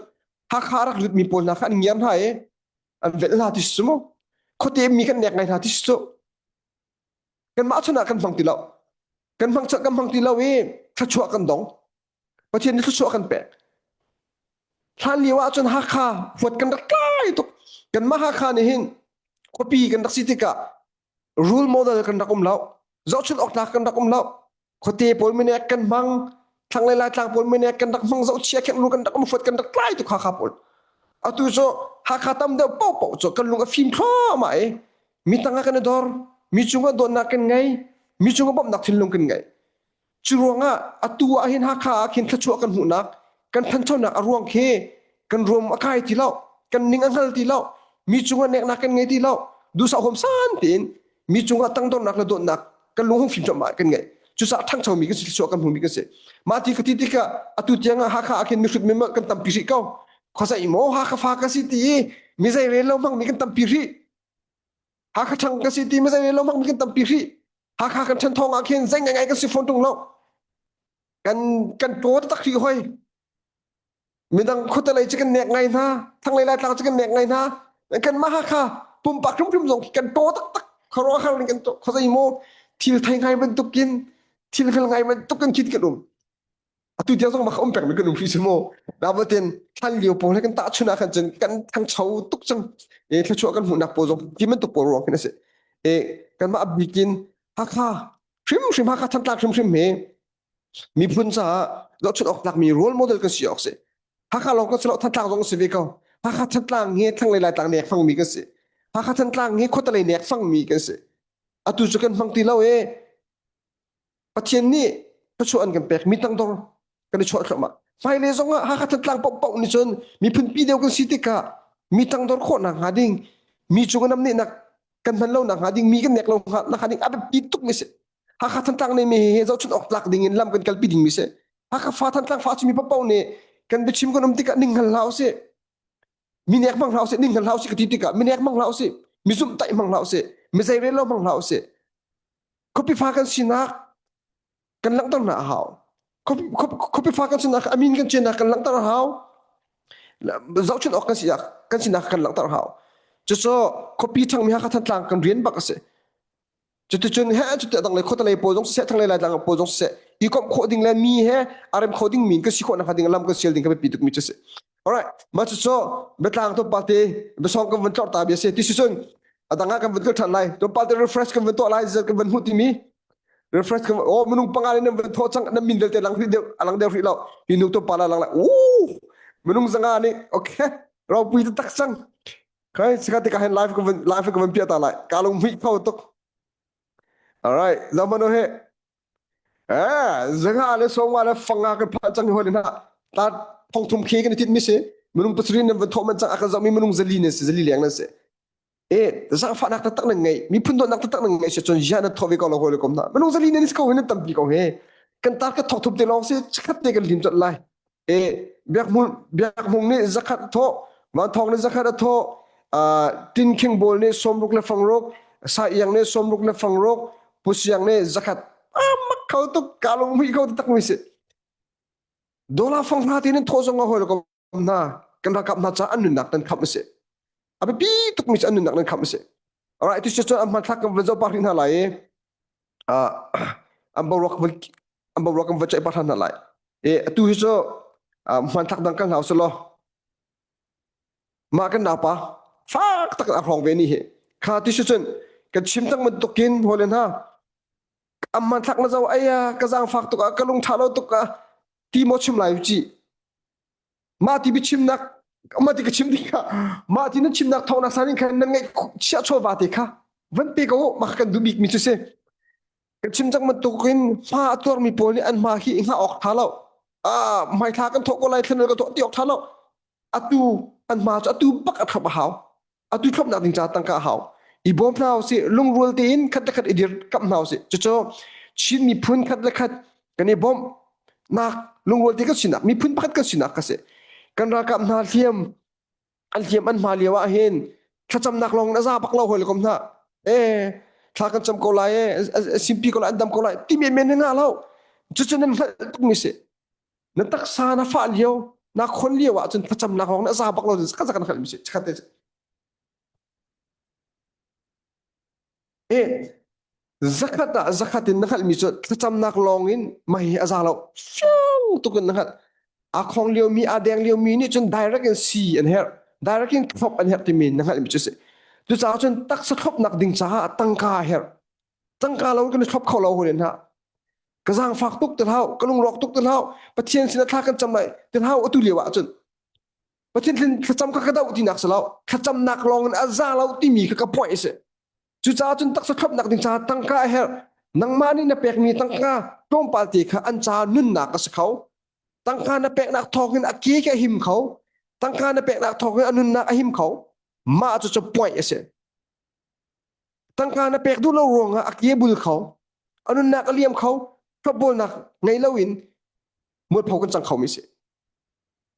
[SPEAKER 1] Hakha rak lut mi pawl hna kha an ngiar hna i an velh hna ti si mu khuate mi kan nek ngai hna ti si cu. Kanmah chan ah kan hmang ti lo. Kan hmang kan hmang ti lo i thluachuah kan dong. Pathian nih thluachuah kan pek. Hlan lio ah cun Hakha huat kan rak tlai tuk. Kanmah Hakha nih hin khuapi kan rak si tikah rule model kan rak um lo. Zohchunh awk tlak kan rak um lo. Khuate pawl minek kan hmang. Thlanglei Laitlang pawl minek kan rak hmang zohchia khen ru kan rak um huat kan rak tlai tuk Hakha pawl. Atu cu Hakha tam deuh paohpaoh cu kan lung a fim thluahmah i mi tangah kan i dor, mi cungah dawtnak kan ngei, mi cungah bawmhnak thinlung kan ngei. Cu ruangah atu ah hin Hakha ah khin thluachuah kan hmuhnak, kan thanchonak a ruang khi kan ruam a kai ti lo, kan ning a hngal ti lo, mi cungah neknak kan ngei ti lo, duhsah huamsan tein mi cungah tangdornak le dawtnak kan lung hung fim cuahmah kan ngei. Cucaah ṭhangchomi kan si, thluachuah kan hmumi kan si. Mah ti ka ti tikah atu tiang ah Hakha ah khin mihrut mi kan tampi rih ko. Khuazei maw Hakha fa ka si ti i mi zei rel lo hmangmi kan tampi rih. Hakha ṭhang ka si ti mi zei rel lo hmangmi kan tampi rih. Hakha kan ṭhen thawng ah khin zei ngai kan si fawn ṭung lo. Kan kan paw tak rih hoi. Midang khuatelei cu kan nek ngai hna, thlanglei Laitlang cu kan nek ngai hna. Kan mah Hakha pumpak hrimhrim zong kan paw taktak khuaruahhar in kan khuazei maw thil thei ngai bantukin thil hngal ngai bantuk kan khit kan um. Atu tiang zong mah um peng mi kan um hri si mu. Nabatin thlan lio pawl he kan tahchun ah khan cun kan thangcho tuk cang. E thluachuah kan hmuhnak pawl zong ti bantuk pawl ruang khin a si. E kanmah bikin Hakha hrimhrim Hakha Thantlang hrimhrim hi miphun caah zohchunh awk tlakmi role model kan si awk si. Hakha lawng kan si lo Thantlang zong si ve ko. Hakha Thantlang hi thlanglei Laitlang nek fangmi kan si. Hakha Thantlang hi khuatelei nek fangmi kan si. Atu cu kan hmang ti lo e Pathian nih thluachuah an kan pek mi tangdor kan i chuah thluahmah. Hmailei zong ah Hakha Thantlang paohpaoh nih cun miphun pi deuh kan si tikah mi tangdor khawhnak hnga ding mi cung in namnehnak kan hman lo nak hnga ding mi kan nek lo hnga ding a biapi tuk mi si. Hakha Thantlang nih mi hi zohchunh awk tlak ding in lam kan kalpi ding mi si. Hakha fa Thantlang fa mi paohpaoh nih kan biachim kan um tikah ning hngal hlah usih. Mi nek hmang hlah usih, ning hngal hlah usih ka ti tikah mi nek hmang hlah usih, mi zumhtaih hmang hlah usih, mi zeirel lo hmang hlah usih. Khuapi fa kan sinak kan langhter hna a hau. Khuapi fa kan sinak amin kan cinak kan langhter a hau. Zohchunh awk kan sinak kan sinak kan langhter a hau. Cucu khuapi ṭhangmi Hakha Thantlang kan rian bak a si. Cuticun he cuti adang le khuatelei pawl zong siseh thlanglei Laitlang pawl zong siseh i komh khawh ding le mi he a rem kho ding mi kan si khawh nakhnga ding lam kan sial ding ka biapi tukmi cu a si. Alright, mah cucu biatlang tlawmpal te biasawng kan vun tlorh ta bia si. Ti si cun adang ah kan vun kal ṭhan lai. Tlawmpal te refresh kan vun tuah lai zat kan vun hmuh timi refresh kan oh minung panga in nan vun thawh cang nan min vialte lang rih deuh a lang deuh rih lo. Hi nu tlawmpal ah lang lai. Uh minung zanga nih okay ropui taktak cang. Kai sika tikah hin live kan vun live kan vun piah ta lai. Ka lung hmuih kho tuk. Alright, zaman he Eh, zanga le sawma le fanga kan phan cang hoi hna. Ta thong thum khi kan tit mi si. Minung pasarih nan van thawh man cang a kan zoh mi minung zali nan si zali leng nan si. E zaangfahnak taktak nan ngei miphun dawtnak taktak nan ngei si cun ya nan thawh ve ko lo hawi le kom hna. Minung zali nan is ko hi nan tampi ko he. Kan tar ka thok thup te lawng si chikhat te kan lim cot lai. E biak biak hmung nih zakhat thawh van thong nih zakhat a thawh tin khing bawl nih sawmruk le fangruk sa iang nih sawmruk le fangruk pusiang nih zakhat amak kho tuk ka lung hui kho tak mi si dollar fang hna tin thawh zong a hoi ko hna kan rakap hna ca an nunnak nan khamh si a biapi tuk mi an nunnak nan khamh si alright tu cu an hmanthlak kan van zoh pah hna lai i an boruak an boruak kan va ceih pah hna lai E atu hi cu hmanthlak dang kan hlau selaw mah kan naupa fak tak a hrawng ve ni hi kha ti si cun kan chim tang bantukin hawlen ha am hmanthlak na zo ai ka zaang fak tuk ah ka lung tha lo tuk ah ti maw chim lai ci mah ti biachimnak mah ti ka chim ding kha mah ti nan chimnak thawngnak san in khan nan ngeih chia chaw va te kha van pe ko mah kan duh bik mi cu si Kan chim cang bantukin hma a tuarmi pawl nih an hma hi i hngah awk ṭha lo. Ah, hmaithla kan thawh ko lai, thlen kan thawh ti awk ṭha lo. Atu an hma cu atu bak a thlop a hau. Atu thlopnak ding ca tangka a hau. I bawm hna usih, lungrual tein khat le khat i dir kamh hna usih. Cucu Chin miphun khat le khat kan i bawmh nak lungrual te kan sinak miphun pakhat kan sinak ka si. Kan ralkap hna hliam an hliam an hma lio ah hin thlacamnak lawng in a za bak lo hoi le kom hna e thla kan cam ko lai e simpi ko lai an dam ko lai ti men men nga lo cucu nan hngalh tuk mi si na taksa na fah lio na khon lio ah cun thlacamnak lawng in a za bak lo cun kan hngalh mi si chakhat te e. Zakhat ah zakhat in na hngalhmi cu thlacamnak lawng in mah hi a za lo. Fiang tuk in na hngalh. Aa khong liomi, aa deng liomi nih cun direct in sii an herh. Direct in thlop an herh timi na hngalhmi cu si. Cucaah cun taksa thlopnak ding caah tangka a herh. Tangka lo kan i thlop kho lo hun hna. Ka zaangfak tuk ti hlau, ka lungrawk tuk ti hlau, Pathian sin thla kan cam lai ti hlau atu lio ah cun. Pathian thlacam kha ka doh tinak si lo. Thlacamnak lawng in a za lo timi kha ka point a si. Cucaah cun taksa thlopnak ding caah tangka a herh. Nangmah nih na pekmi tangka tlawmpal te kha an caah nunnak a si kho. Tangka na peknak thawngin a ke a him kho. Tangka na peknak thawngin a nunnak a him kho. Mah cu cu point a si. Tangka na pek duh lo ruangah a ke bul kho. A nunnak a liam kho. Thlopbawlnak ngei loin mualpho kan cang khomi si.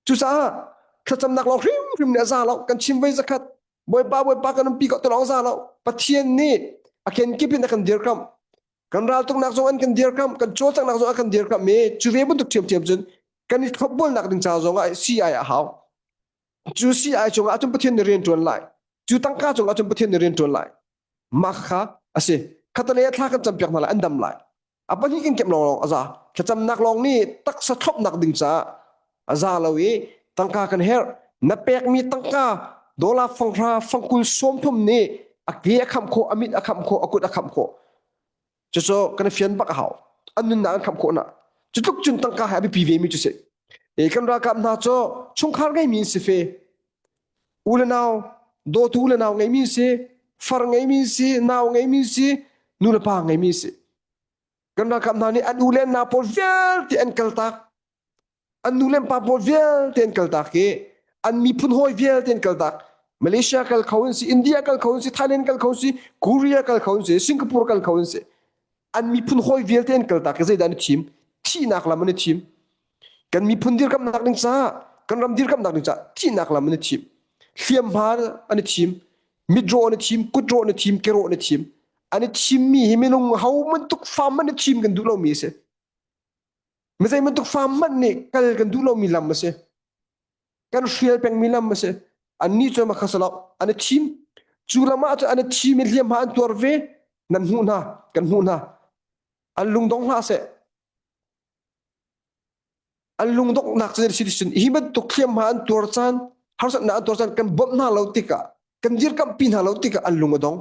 [SPEAKER 1] Cucaah thlacamnak lawng hrimhrim nih a za lo. Kan chim voi zakhat Bawipa Bawipa kan umpi ko ti lawng za lo. Pathian nih a kenkip in a kan dirkamh. Kan raltuknak zong an kan dirkamh, kan cawlcanghnak zong a kan dirkamh i cu ve bantuk ṭhiamṭhiam cun kan i thlopbawlnak ding ca zong ah CI a hau. Cu CI cungah cun Pathian nih rian ṭuan lai. Cu tangka cungah cun Pathian nih rian ṭuan lai. Mah kha a si. Khatalei ah thla kan campiak hna lai, an dam lai. A pahnih kan kemh lawng a za. Thlacamnak lawng nih taksa thlopnak ding caah a za lo i tangka kan herh. Na pekmi tangka dollar fanghra fangkul 30 nih a ke a khamh khawh, a mit a khamh khawh, a kut a khamh khawh. Cucu kan fian bak a hau. An nunnak an khamh khawh na. Cu tluk cun tangka he a biapi ve mi cu si. E kan ralkap hna cu chungkhar ngeimi an si fe. U le nau, dawtu u le nau ngeimi si, far ngeimi si, nau ngeimi si, nu le pa ngeimi si. Kan ralkap hna nih an u le an nau pawl vialte an kaltak. An nu le an pa pawl vialte an kaltak i an miphun hawi vialte an kaltak. Malaysia kal kho an si, India kal kho an si, Thailand kal kho an si, Korea kal kho an si, Singapore kal kho an si. An miphun hawi vialte an kaltak i zeidah an i thim? Thihnak lam an i thim. Kan miphun dirkamnak ding caah, kan ram dirkamnak ding caah thihnak lam an i thim. Hliamhma an i thim, mitrawh an i thim, kutrawh an i thim, kerawh an i thim. An i thimmi hi minung ho bantuk fam an i thim kan duh lomi a si. Mizei bantuk fam hmanh nih kal kan duh lomi lam a si. Kan hrial pengmi lam a si. Annih cu makha salo an i thim. Cu lam ah cun an i thim i hliamhma an tuar ve. Nan hmuh hna, kan hmuh hna. An lungdong hlah seh. An lungdonghnak cu si cun hi bantuk hliamhma an tuar caan harsatnak an tuar caan kan bawmh hna lo tikah kan dirkamhpi hna lo tikah an lung a dong.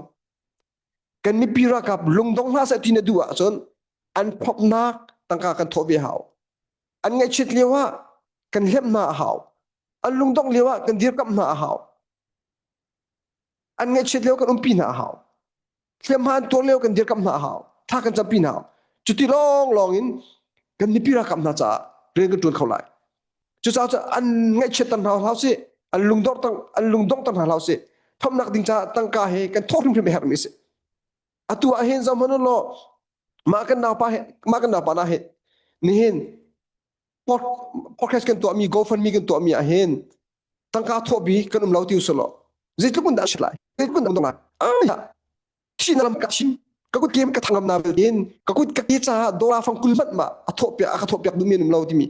[SPEAKER 1] Kan mipi ralkap lungdong hna seh ti na duh ahcun an phoknak tangka kan thawh ve hau. An ngaihchiat lio ah kan hlemh hna a hau. An lungdongh lio ah kan dirkamh hna a hau. An ngaihchiat lio kan umpi hna a hau. Hliamhma an tuar lio kan dirkamh hna a hau. Thla kan campi hna hau. Cuti lawnglawng in kan mipi ralkap hna caah rian kan ṭuan kho lai. Cucaah cu an ngaihchiat hna hlah sih, an lungdongh an lungdongh hna hlah sih. Thomnak ding caah tangka he kan thawh hrimhrim a herhmi a si. Atu ah hin zoh hmanh u law mah kan naupa he mah kan naupa na he nihin podcast kan tuahmi GoFundMe kan tuahmi ah hin tangka thawh bi kan um lo ti usulaw zeitluk in dah a si lai zeitluk in dah lai thi na lam ka chim ka kut kem ka thangam na in ka kut ka ke caah dollar fang kul hmanh ma a thawh piak a ka thawh piak duhmi an um lo timi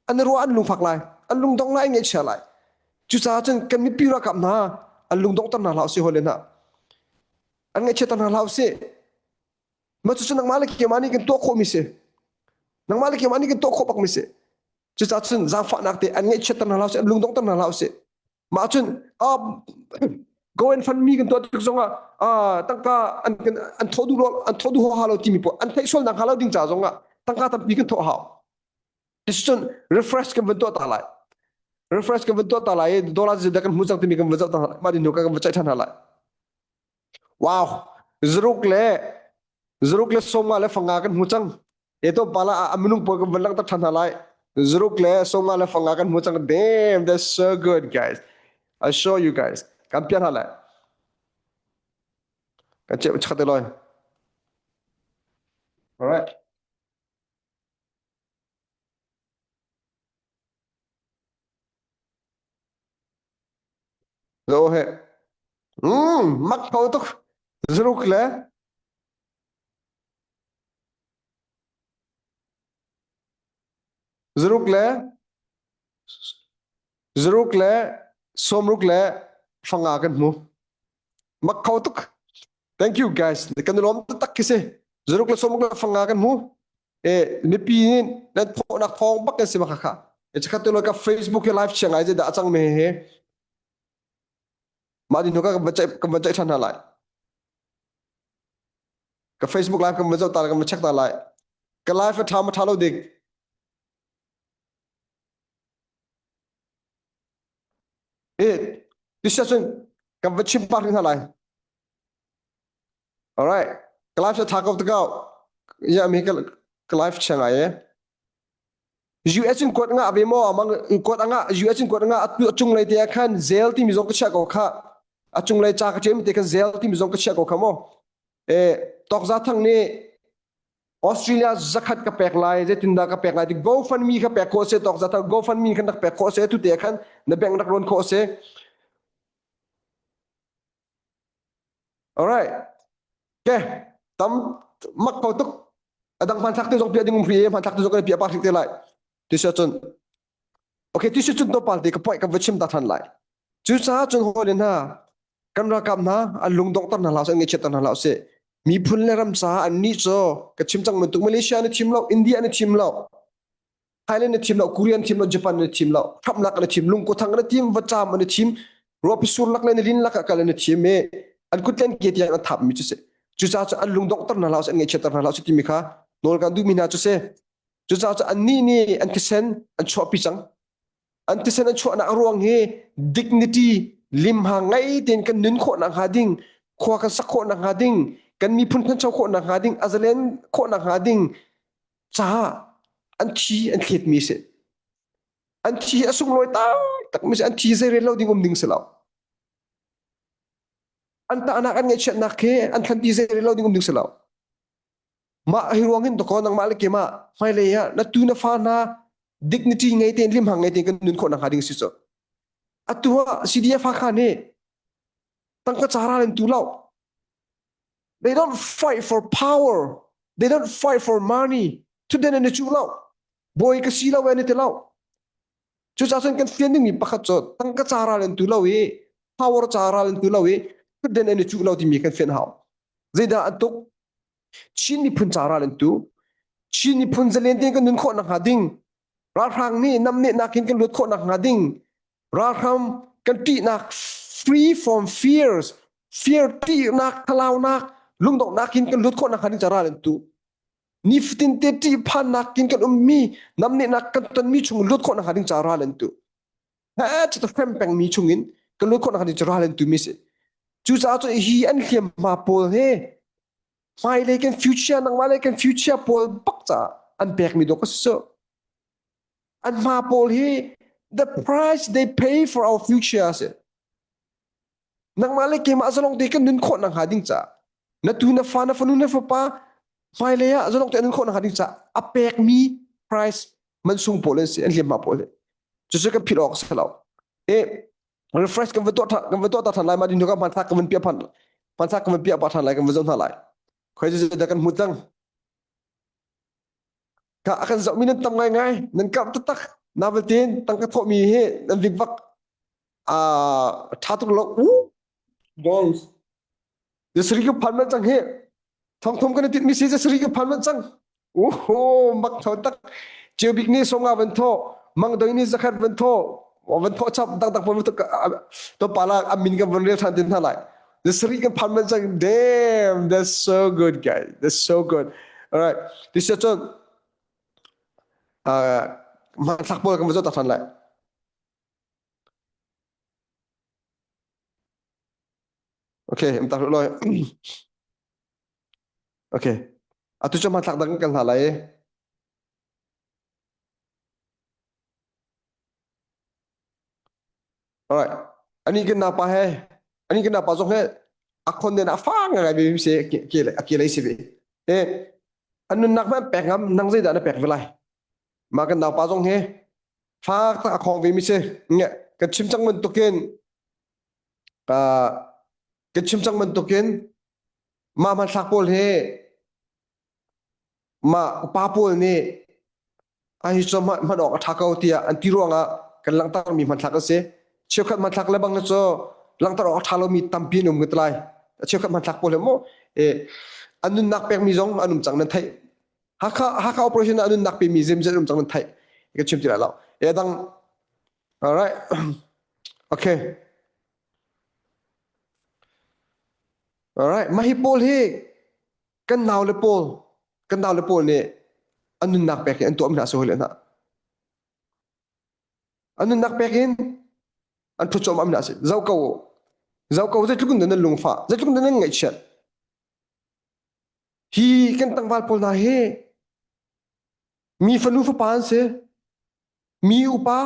[SPEAKER 1] an ruah an lungfak lai an lungdong lai ngaihchia lai cucaah cun kan mipi ralkap hna an lungdong ter hna hlah usih hawile hna an ngaihchiat ter hna hlah usih mah cucu nangmah le keimah nih kan tuah khawhmi si nangmah le keimah nih kan tuah khawh bakmi si cucaah cun zaangfahnak te an ngaihchiat ter hna hlah usih an lungdong ter hna hlah usih mah cun go and fund mi kan tuah tik zongah tangka an an thawh duh an thawh duh ha lo timi pawl an theih sual nak hnga lo ding ca zongah tangka tampi kan thawh hau cun refresh kan van tuah ta lai refresh kan van tuah ta lai i dollar zeidah kan hmu cang timi kan van zoh ta mah din hnu kan van ceih ṭhan hna lai wow zaruk le zaruk le sawma le fanga kan hmu cang Eto pala ah minung pawl kan van langhter ṭhan hna lai. Zuruk le sawma le fanga kan hmu cang. Damn, that's so good, guys. I show you guys. Kan pian hna lai. Kan cep chak te loi. All right. Zo he. Mm, mak ko tuk. Zuruk le Zaruk le zaruk le sawmruk le fanga kan hmu. Mak kho tuk. Thank you guys. Kan i lawm taktak khi si. Zaruk le sawmuk le fanga kan hmu. E mipi nih nan thawhnak thawng bak kan si ma kha. E chakhat te lo ka Facebook hi live chiang ai je dah cang me he. Mah din ka kan ceih kan van ceih ṭhan hna lai. Ka Facebook live kan van zoh ta kan van check ta lai. Ka live a ṭha ma ṭha lo dik. E tisia cun kan va chim pah hna lai. All right. Ka live sa ṭha ko te kau. Ya mi ka ka live chiang ai e. US in kuat nga ve maw amang kuat anga US in kuat nga atu chung lei te khan zel ti mi zong ka chia ko kha a chung lei cha ka chem te khan zel ti mi zong ka chia ko kha mo e tok za thang ni Australia zakhat ka pek lai zeitindah ka pek lai ti GoFundMe kha pek khawh se tok za thang GoFundMe khan rak pek khawh se tu te khan na bank rak rawn khawh se Alright. Okay. Tam mak ko tuk. Adang hmanthlak te zong pia ding um hri hmanthlak te zong kan pia pa hrik te lai. Ti sia cun. Okay, ti si cun to pal te ka point ka va chim ta than lai. Cu caah cun hawi hna kan ralkap hna an lungdong tar hna hlah an ngaihchiat tar hna hlah sih. Miphun le ram caah an nih cu ka chim cang bantuk Malaysia na thim lo, India na thim lo. Thailand na thim lo, Korean thim lo, Japan na thim lo, hramnak na thim, lungkuthang na thim, vacam na thim, ruapi sur lak le na lin lak ah kal na thim i an kutlen ke tiang an thap mi cu si. Cucaah cu an lungdonghter hna hlah an ngaihchiatter hna hlah timi kha nawl kan duhmi hna cu si. Cucaah cu annih nih an thisen an chuahpi cang. An thisen an chuahnak a ruang hi dignity limha ngei tein kan nun khawhnak hnga ding, khua kan sak khawhnak hnga ding, kan miphun thancho khawhnak hnga ding, a zalen khawhnak hnga ding caah an thi an thletmi si. An thi a sunglawi taktak mi si. An thi zeirel lo ding um ding si lo. An tahnak an ngaihchiatnak khi an thlanti zeirel lo ding um ding si lo. Mah hi ruang hin dakaw nangmah le keimah hmailei ah na tu na fa hna dignity ngei tein limhang ngei tein kan nun khawh nakhnga ding si cu. Atu ah CDF Hakha nih tangka cara in tu lo. They don't fight for power. They don't fight for money. Thutden an i cuh lo. Bawi ka si lo an i ti lo. Cucaah cun kan fian dingmi pakhat cu tangka ca ral an tu lo i power ca ral an tu lo i thutden an i cuh lo timi kan fian hau. Zeidah an tuk? Chin miphun ca ral an tu. Chin miphun zalen tein kan nun khawh nakhnga ding. Ralhrang nih namnehnak in kan luat khawh nakhnga ding. Ralhrang kan ṭihnak free from fears fear ṭihnak thlalaunak lungdonghnak in kan lut khawh nakhnga ding ca ral an tu. Nifatin te ṭihphannak in kan ummi namnehnak kan tonmi chung lut khawh nakhnga ding ca ral an tu. He cu hrem pengmi chungin kan lut khawh nakhnga ding ca ral an tu mi si. Cucaah cu hi an hliamhma pawl he hmailei kan future nangmah le kan future pawl bak caah an pekmi dawk a si cu. An hma pawl hi the price they pay for our future a si. Nangmah le keimah zalong te kan nun khawh nakhnga ding caah na tu na fa na fanu na fapa hmailei ah zalong te an nun khawh nakhnga ding caah a pekmi price mansung pawl an si an hliamhma pawl hi. Cucu kan philh awk a si lo. E refresh kan va tuah kan va tuah ta than lai ma din ka hmanthlak kan van piah phan hmanthlak kan van piah pa than lai kan va zoh hna lai. Khoi cu dah kan hmu cang. Ka a kan zohmi nan tam ngaingai nan karh taktak naveltein tangka thawhmi hi nan vikvak a ṭha tuk lo u guys zasari ka phan man cang hi thongthum kan i tinh mi si zasari ka phan man cang uho mak tho tak ceu bik nih songa van tho mang doi nih zakhat van tho van tho chap dak dak pon to pala a min kan van rel than tin hna lai zasari kan phan man cang damn that's so good guys that's so good all right this is cun uh hmanthlak pawl kan va zoh ta than lai okay am ta loi okay atu cu hmanthlak dang kan hna lai Alright. Ani kan napa he ani kan napa zong he a khon den a fa ngai ve se ke le a ke lei si ve. E an nunnak hmanh pek ngam nang zeidah na pek ve lai. Ma kan naupa zong he fak tak a khong ve mi si. Nge kan chim cang bantukin kan chim cang bantukin mah hmanthlak pawl hi mah upa pawl nih a hi cu hman awk a ṭha ko tiah an ti ruangah kan langhtermi hmanthlak a si. Cheukhat hmanthlak le bang cu langhter awk a ṭha lomi tampi an um ka ti lai. Cheukhat hmanthlak pawl hi mu e. An nunnak pekmi zong an um cang nan theih. Hakha Hakha operation ah an nunnak pemi zemzet um cang nan theih. Ka chim ti lai lo. E dang All right. Okay. All right. Mah hi pawl hi kan nau le pawl kan nau le pawl nih an nunnak pek in an tuah mi hna si hoi le hna. An nunnak pek in an ṭhut cuahmah mi hna si. Zoh ko zoh ko zeitluk in nan lungfah zeitluk in nan ngaihchiat. Hi kan tlangval pawl hna hi mi fanu fapa an si. Mi upa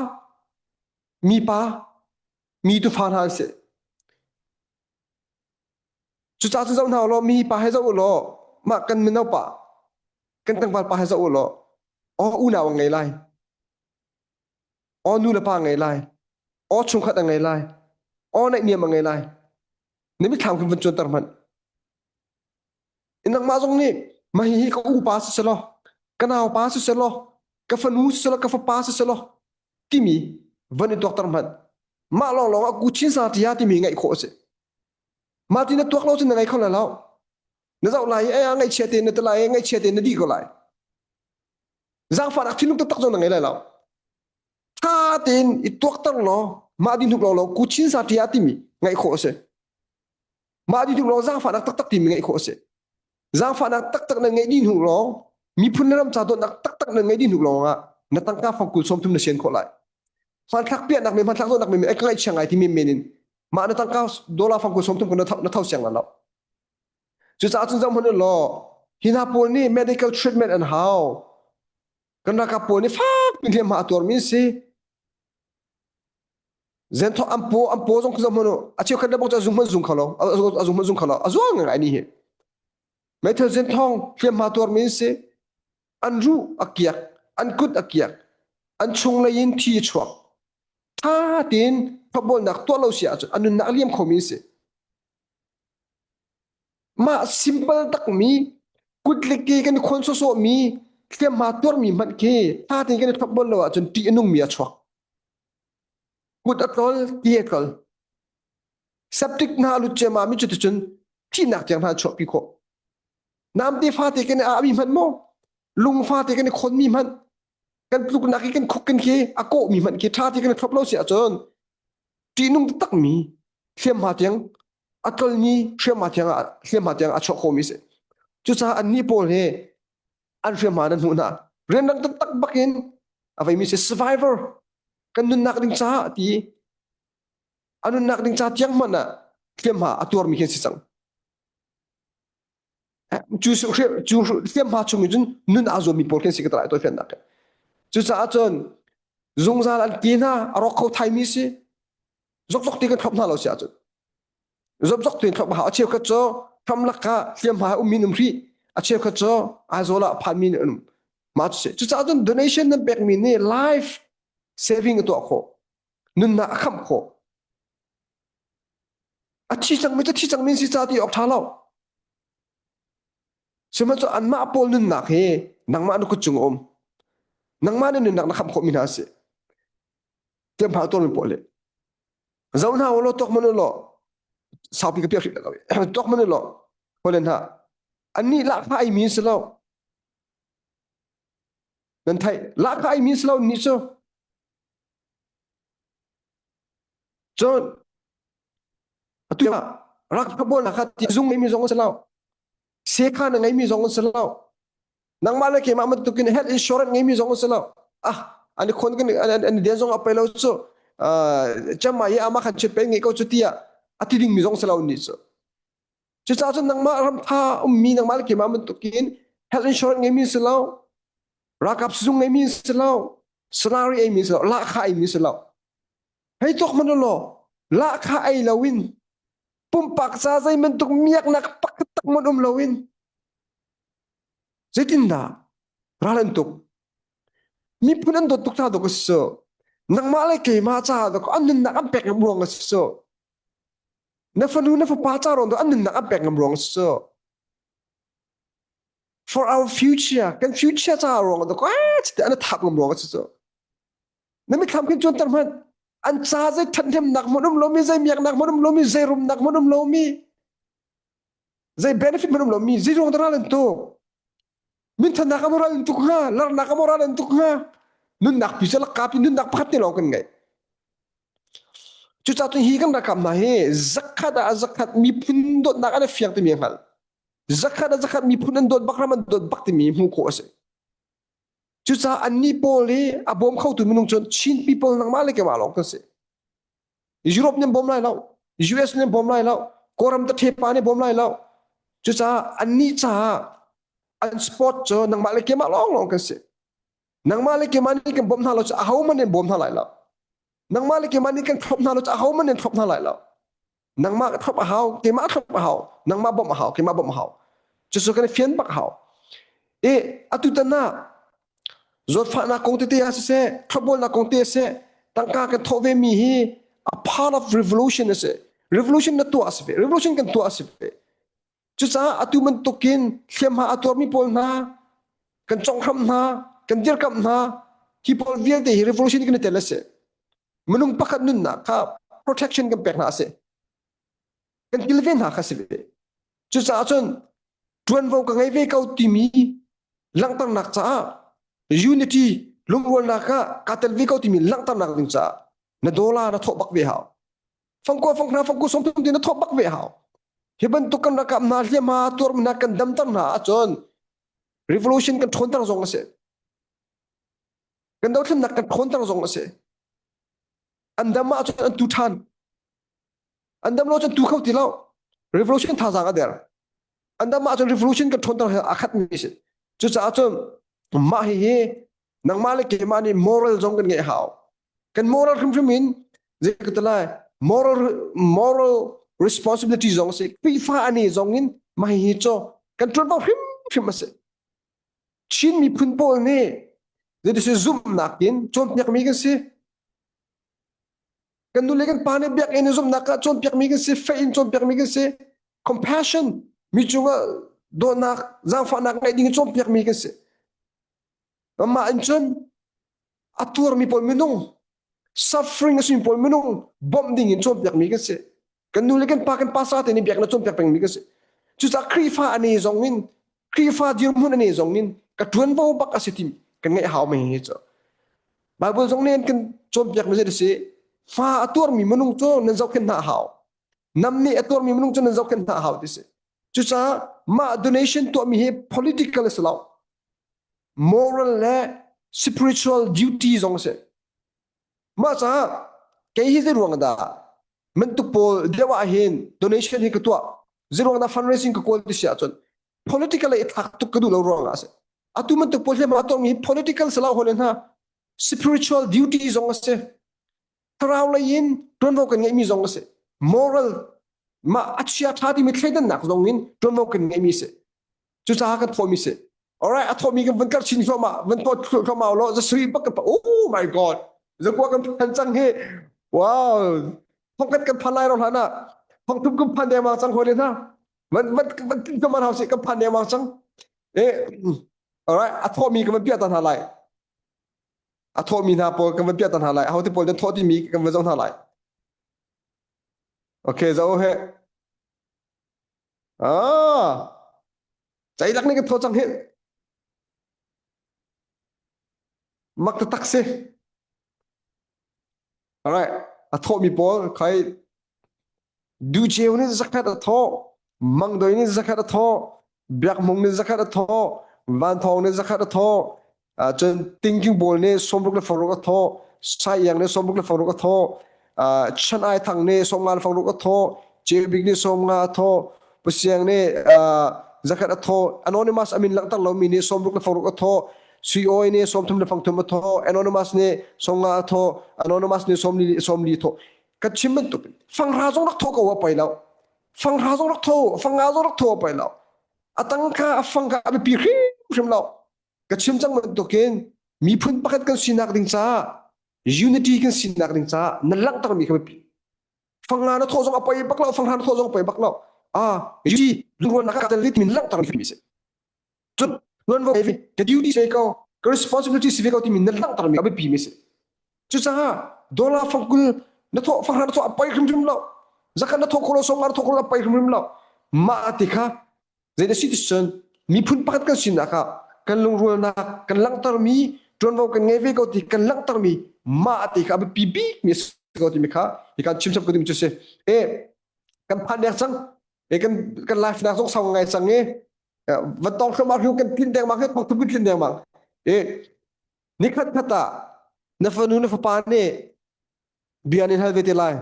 [SPEAKER 1] mi pa mi tufa hna an si. Cucaah cu zoh hna u law mi pa he zoh u law mah kan mino pa kan tlangval pa he zoh u law aw unau an ngei lai aw nu le pa ngei lai aw chungkhat a ngei lai aw naihniam a ngei lai na mitthlam khin vun cuanter hmanh nangmah zong nih mah hihi ka upa si selaw ka naupa si selaw ka fanu si selaw ka fapa si selaw timi van i tuakter hmanh mah lawnglawng ah ku chin sa tia timi ngaih khawh a si mah ti na tuak lo cun na ngei kho lai lo na zoh lai i ai ngaihchia te na ti lai i ngaihchia te na dih ko lai zaangfahnak thinlung taktak zong na ngei lai lo ṭha tein i tuakter law mah din hnuk law law ku chin sa tia timi ngaih khawh a si mah din hnuk law zaangfahnak taktak timi ngaih khawh a si zaangfahnak taktak na ngeih dih hnu lawng miphun le ram ca dawtnak taktak na ngeih dih hnu lawng ah na tangka fangkul sawmthum na sian khawh lai hmanthlak piahnak men hmanthlak zawtnak men ai ka ngaihchia ngai ti men men in mah na tangka dollar fangkul sawmthum na na tho siang lo cucaah cun zoh hmanh law hi hna pawl nih medical treatment an hau kan ralkap pawl nih fak pin hliamhma a tuarmi si Zenthawk an paw an paw zong zoh hmanh u a cheukhat le bang cu a zung hmanh zung kho lo a zung hmanh zung kho lo a zual ngai ni hi meithal zenthawng hliamhma tuarmi an si an ruh a kiak an kut a kiak an chunglei in thi a chuak ṭha tein thlopbawlnak tuah lo si ahcun a nunnak a liam khomi an si mah simple takmi kut le ke kan i khawn sawsawhmi hliamhma tuarmi hmanh khi ṭha tein kan i thlopbawl lo ahcun ṭih a nungmi a chuak Kut a tlol, ti a tlol. Septic hna a lut ciammam i cuticun thihnak tiang hna chuahpi khawh. Namte fate kan i ahmi hmanh maw, lung fate kan i khonmi hmanh, kan tluknak i kan khuk kan khi a kawhmi hmanh khi ṭha te kan i thlop lo si ahcun ṭihnung taktakmi hliamhma tiang a tlolmi hriamhma tiang hliamhma tiang a chuah khawhmi si. Cucaah annih pawl hi an hriamhma nan hmuh hna. Rianrang taktak bakin a veimi si survivor kan nunnak ding caah ti a nunnak ding ca tiang hmanh ah hliamhma a tuarmi khi an si cang. Cu cu hliamhma chung in cun nun aa zuammi pawl khi an si ka talai tawi fiannak. Cucaah cun zungzal an ti hna a rawk kho thaimi si zokzok ti kan thlop hna lo si ahcun zokzok ti thlop hau a cheukhat cu hramlak ah hliamhma ummi um hrih a cheukhat cu Aizawl ah phanmi an um mah cu si cucaah cun donation nan pekmi nih life saving a tuah khawh nunnak a khamh khawh a thi cangmi cu thi cangmi si ca ti awk ṭha lo sihmanhsehlaw anmah pawl nunnak hi nangmah na kut cung a um nangmah na nunnak na khamh khawhmi hna a si tiamphah tuarmi pawl hi zo hna u law tuak man u law saupi ka piak hrih lo tuak man u law holen ha annih lahkhah ai mi si lo nan theih lahkhah ai mi si lo ni cu cun atu rak khabual kha ti zung mi zong si lo sekha na ngei mi zong si lo nangmah le keimah bantukin health insurance ngeimi zong si lo ah an khon kan an den zong a pe lo cu chama i ama khan chit pe ngei ko cu tiah a ti ding mi zong si lo ni cu cucaah cun nangmah ram tha ummi nangmah le keimah bantukin health insurance ngeimi si lo ralkap sizung ngeimi si lo salary ei mi si lo lahkhah ei mi si lo hei tuak man law lahkhah ei lo in pumpak ca zei bantuk miaknak pakhat tak man um lo in Zeitindah ral an tuk? Miphun an dawt tuk hna dawk a si cu. Nangmah le keimah caah dawk an nunnak an pek ngam ruang a si cu. Na fanu na fapa ca ruang dawk an nunnak an pek ngam ruang a si cu. For our future, kan future caah ruang dawk ah an thap ngam ruang a si cu. Na mitthlam khin cuanter hmanh. An ca zei ṭhathnemnak hmanh um lomi, zei miaknak hmanh um lomi, zei rumnak hmanh um lomi. Zei benefit man um lo mi zei ruang dah ral an tuk? Minthannak a ral an tuk hnga, larnak a ral an tuk hnga. Nunnak pi cu lakka pi nunnak pakhat te lawng kan ngei. Cucaah cun hi kan ralkap hna hi zakhat ah zakhat miphun dawtnak an i fiang timi a hngalh. Zakhat ah zakhat miphun an dawt bak ram an dawt bak timi hmuh khawh a si. Cucaah annih pawl hi a bawm khotu minung cun Chin people nangmah le keimah lawng kan si. Europe nih an bawm lai lo, US nih an bawm lai lo, Kawlram taṭhepa nih bawm lai lo. Cucaah annih caah an sport cu nangmah le keimah lawng lawng kan si. Nangmah le keimah nih kan bawmh hna lo cu ahohmanh nih an bawm hna lai lo. Nangmah le keimah nih kan thlop hna lo cu ahohmanh nih an thlop hna lai lo. Nangmah ka thlop a hau, keimah thlop a hau, nangmah bawmh a hau, keimah bawmh a hau. Cucu kan i fian bak a hau. I atu tan ah zawtfahnak kong tete ah siseh, thlopbawlnak kong te siseh, tangka kan thawh ve mi hi a part of revolution a si. Revolution na tuah a si ve. Revolution kan tuah a si ve. Cucaah atu bantukin hliamhma a tuarmi pawl hna, kan conghram hna, kan dirkamh hna, hi pawl vialte hi revolution kan i tel a si. Minung pakhat nunnak kha protection kan pek hna a si. Kan kilven hna kha si ve. Cucaah cun ṭuanvo ka ngei ve ko timi langhternak caah unity lungrualnak ah kaa tel ve ko timi langhternak ding caah na dollar na thawh bak ve hau. Fangkua fanghna fangku sawmthum ti na thawh bak ve hau. Hi bantuk kan rakap hna hliamhma tuarmi hna kan damter hna ahcun revolution kan ṭhawnter zong a si. Kan dothlennak kan ṭhawnter zong a si. An dam ahcun an tu ṭhan. An dam lo cun tu kho ti lo. Revolution thazaang a der. An dam ahcun revolution kan ṭhawnter he aa khatmi a si. Cucaah cun mah hihi nangmah le keimah nih moral zong kan ngeih hau. Kan moral hrimhrim in zei ka ti lai moral moral responsibility zong a si. Khrihfa ani zong in mah hihi cu kan ṭuanvo hrimhrim a si. Chin miphun pawl nih zeiti zumhnak in cawnpiakmi kan si. Kan nu le kan pa nih biakinn in zumhnak ah cawnpiakmi kan si, faith in cawnpiakmi kan si, compassion mi cungah dawtnak, zaangfahnak ngeih ding in cawnpiakmi kan si. Mah in cun a tuarmi pawl minung, suffering a simi pawl minung bawmh ding in cawnpiakmi kan si. Kan nu le kan pa kan pastor te nih biakinn ah cawnpiak pengmi kan si. Cucaah Khrihfa ane zong in Khrihfa dirhmun ane zong in ka ṭuanvo bak a si ti kan ngeih hau mi hi cu. Bible zong nih an kan cawnpiak mi zei si fa a tuarmi minung cu nan zohkhenh hna hau. Nam nih a tuarmi minung cu nan zohkhenh hna hau ti si. Cucaah mah donation tuahmi hi political a si lo. Moral le spiritual duty zong a si. Mah caah kei hi zei ruang dah bantuk pawl deuh ah hin donation hi ka tuah zei ruang dah fundraising ka kawl ti si ahcun political i thlak tuk ka duh lo ruang ah a si. Atu bantuk pawl hi mah tuahmi political si lo hoi hna spiritual duty zong a si. Thlarau lei in ṭuanvo kan ngeihmi zong a si. Moral mah a chia ṭha timi thleidannak zong in ṭuanvo kan ngeihmi a si. Cucaah kan thawhmi si. Alright, a thawhmi kan van kar chin thluahmah, van thawt thluahmah law zasui bak kan oh my god. Zakua kan phan cang hi. Wow. Thongkat kan phan lai ro hlan ah. Thongthum kan phan dengmang cang hoi le hna. Van van van tin kan hau si kan phan dengmang cang. Eh alright, a thawhmi kan van piah ta hna lai. A thawhmi hna pawl kan van piah ta hna lai. Ahote pawl nan thawh timi kan van zoh hna lai. Okay, zo he. Ah, ceilak nih kan thaw cang hi. Mak taktak si. Alright, a thawhmi pawl khai Duceu nih zakhat a thawh, Mangdoi nih zakhat a thawh, Biakmung nih zakhat a thawh, Vanthawng nih zakhat a thawh, cun Tingking Bawl nih sawmruk le fangruk a thawh, Saiang nih sawmruk le fangruk a thawh, Chan Ai Thang nih sawmnga le fangruk a thawh, Ceu Bik nih sawmnga a thawh, Pasiang nih zakhat a thawh, Anonymous amin langhter lomi nih sawmruk le fangruk a thawh, Sui Awi nih sawmthum le fangthum a thawh, Anonymous nih sawmnga a thawh, Anonymous nih sawmli sawmli a thawh. Ka chim bantuk fanghra zong rak thawh ko a poi lo. Fanghra zong rak tho, fanga zong rak tho a poi lo. A tang kha a fang kha a biapi hrimhrim lo. Ka chim cang bantukin miphun pakhat kan sinak ding caah unity kan sinak ding caah na langhtermi kha biapi. Fanga na thawh zong a poi bak lo, fanghra na thawh zong a poi bak lo. Ah, unity lungrualnak ka tel min langhtermi si. Cun tuanvo ka duty si ko, ka responsibility si ve ko timi na langhtermi a biapi mi si. Cucaah dollar fangkul na thawh fanghra na thawh a poi hrimhrim lo. Zakhat na thawh khawh lo, sawmnga na thawh khawh lo a poi hrimhrim lo. Mah ti kha Zei na si ti cun miphun pakhat kan sinak ah kan lungrualnak kan langhtermi ṭuanvo kan ngei ve ko ti kan langhtermi mah te kha a biapi bikmi a si ko timi kha hi kan chim chap ko timi cu si. E kan phan dek cang. E kan kan life nak zong sau ngai cang e van tong thluahmah hnu kan tlin dengmang he thong thum tlin dengmang. E nikhat khat ah na fanu na fapa nih bia nin hal ve te lai.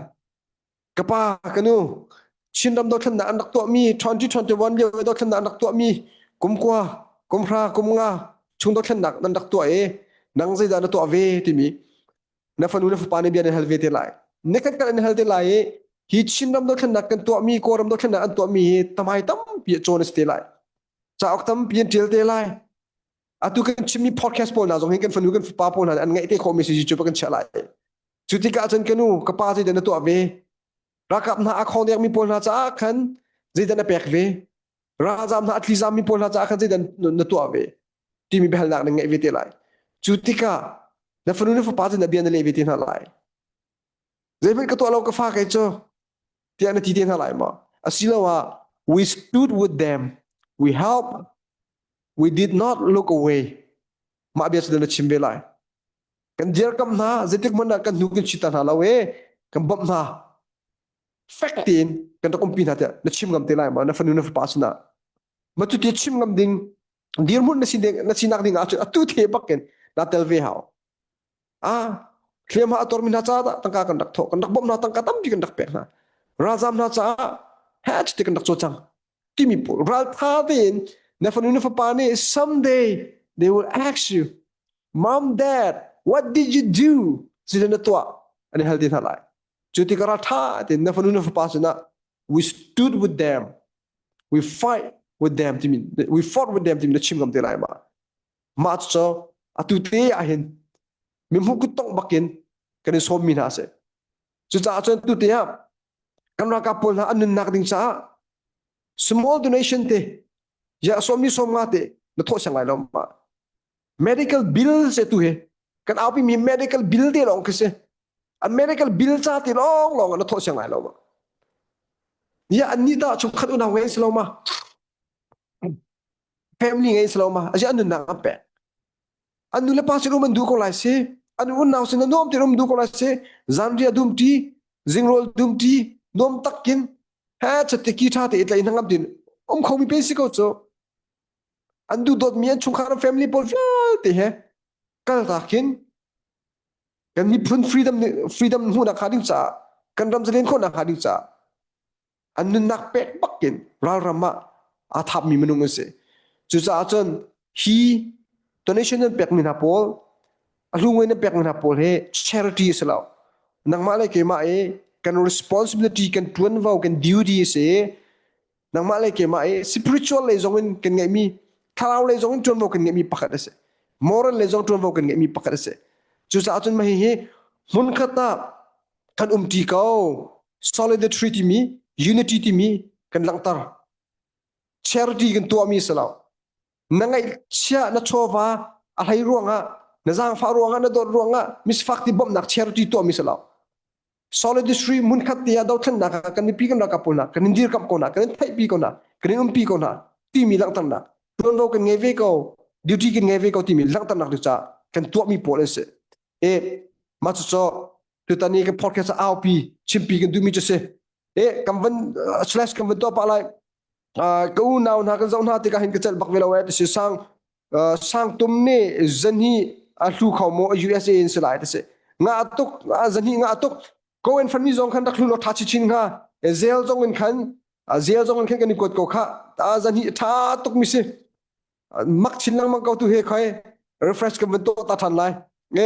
[SPEAKER 1] Ka pa ka nu Chinram dothlennak an rak tuahmi 2021 lio dothlennak an rak tuahmi kum kua kum hra kum nga chung dothlennak nan rak tuah i nang zeidah na tuah ve timi na fanu na fapa nih bia nan hal ve te lai. Nikhat khat an hal te lai i hi Chinram dothlennak kan tuahmi Kawlram dothlennak an tuahmi hi tamai tampi a cawn a si te lai. Cauk tampi an ṭial te lai. Atu kan chimmi podcast pawl hna zong hi kan fanu kan fapa pawl hna an ngaih te khawhmi si YouTube ah kan chiah lai. Cu tikah cun ka nu, ka pa zeidah na tuah ve? Ralkap hna a khawngdekmi pawl hna caah khan zeidah na pek ve? Ralzam hna a tlizammi pawl hna caah khan zeidah na tuah ve? Timi biahalnak na ngeih ve te lai. Cu tikah na fanu na fapa cu na bia na leh ve te hna lai. Zeihmanh ka tuah lo ka fa kei cu tiah na ti te hna lai maw? Asiloah we stood with them, we help, we did not look away. Mah bia cu na chim ve lai. Kan dirkamh hna zeitik hmanh ah kan hnu kan chita hna lo e kan bawmh hna fek tein kan rak umpi hna tiah na chim ngam te lai ma na fanu na fapa sinah ma cu ti chim ngam ding dirhmun na si na sinak ding ah cun atu the bakin na tel ve hau ah hliamha a tormi hna caah tangka kan rak thawh kan rak bawmh hna tangka tampi kan rak pek hna ralzam hna caah he ti kan rak cawlcang timi pawl raltha tein na fanu na fapa nih someday they will ask you mom dad what did you do zeidah na tuah an i hal te hna lai cu tikah raltha tein na fanu na fapa sinah we stood with them we fight with them timi we fought with them timi na chim ngam te lai ma mah cu atu te ah hin mihmuh kut tongh bakin kan i sawmmi hna a si cucaah cun tu te ah kan ralkap pawl hna an nunnak ding caah small donation te ya sawmi sawm nga te na thawh siang lai lo ma medical bill se tu he kan aupi mi medical bill te lawng khi si an medical bill ca te lawng lawng na thawh siang lai lo ma ya an ni ta chungkhat unau ngei si lo ma family ngei si lo ma azi an nunnak an pek An nu le pa sin um an duh ko lai si. An unau sin a nuam tein um duh ko lai si. Zanriah dum ṭi, zingrawl dum ṭi, nuam takin he chatiki ṭha te i tlaih hnangam tin um khomi pe si ko cu. An duh dawtmi an chungkhar an family pawl vialte he kal takin kan miphun freedom freedom hmuhnak hnga ding caah kan ram zalen khawhnak hnga ding caah an nunnak pek bakin ralram ah aa thapmi minung an si. Cucaah cun hi donation nan pekmi hna pawl a hlu ngai nan pekmi hna pawl hi charity a si lo. Nangmah le keimah i kan responsibility kan ṭuanvo kan duty a si. Nangmah le keimah i spiritual lei zong in kan ngeihmi thlarau lei zong in ṭuanvo kan ngeihmi pakhat a si. Moral lei zong ṭuanvo kan ngeihmi pakhat a si. Cucaah cun mah hihi hmunkhat ah kan umṭi ko solidarity timi unity timi kan langhter charity kan tuahmi si lo na ngaihchia na chawva a hlei ruangah na zaangfah ruangah na dawt ruangah misfak ti bawmhnak charity tuahmi si lo solidarity hmunkhat te ah dothlennak ah kan mipi kan ralkap pawl hna kan in dirkamh ko hna kan in theihpi ko hna kan in umpi ko hna timi langhternak tuanvo kan ngei ve ko duty kan ngei ve ko timi langhternak tu caah kan tuahmi pawl an si e mah cucu tutan i kan podcast aupi chimpi kan duhmi cu si e kan van slash kan van tuah pah lai ka unau hna kan zoh hna tikah hin ka celh bak ve lo eh ti sang sang tum nih zanhi a hlu kho maw USA in si lai ti si nga tuk zanhi nga tuk ko en fanmi zong khan rak hlu lo tha chin hnga zel zong in khan zel zong in khan kan i kuat ko kha zanhi tha tuk mi si mak chin lengmang ko tu he khoi refresh kan van tuah ta than lai nge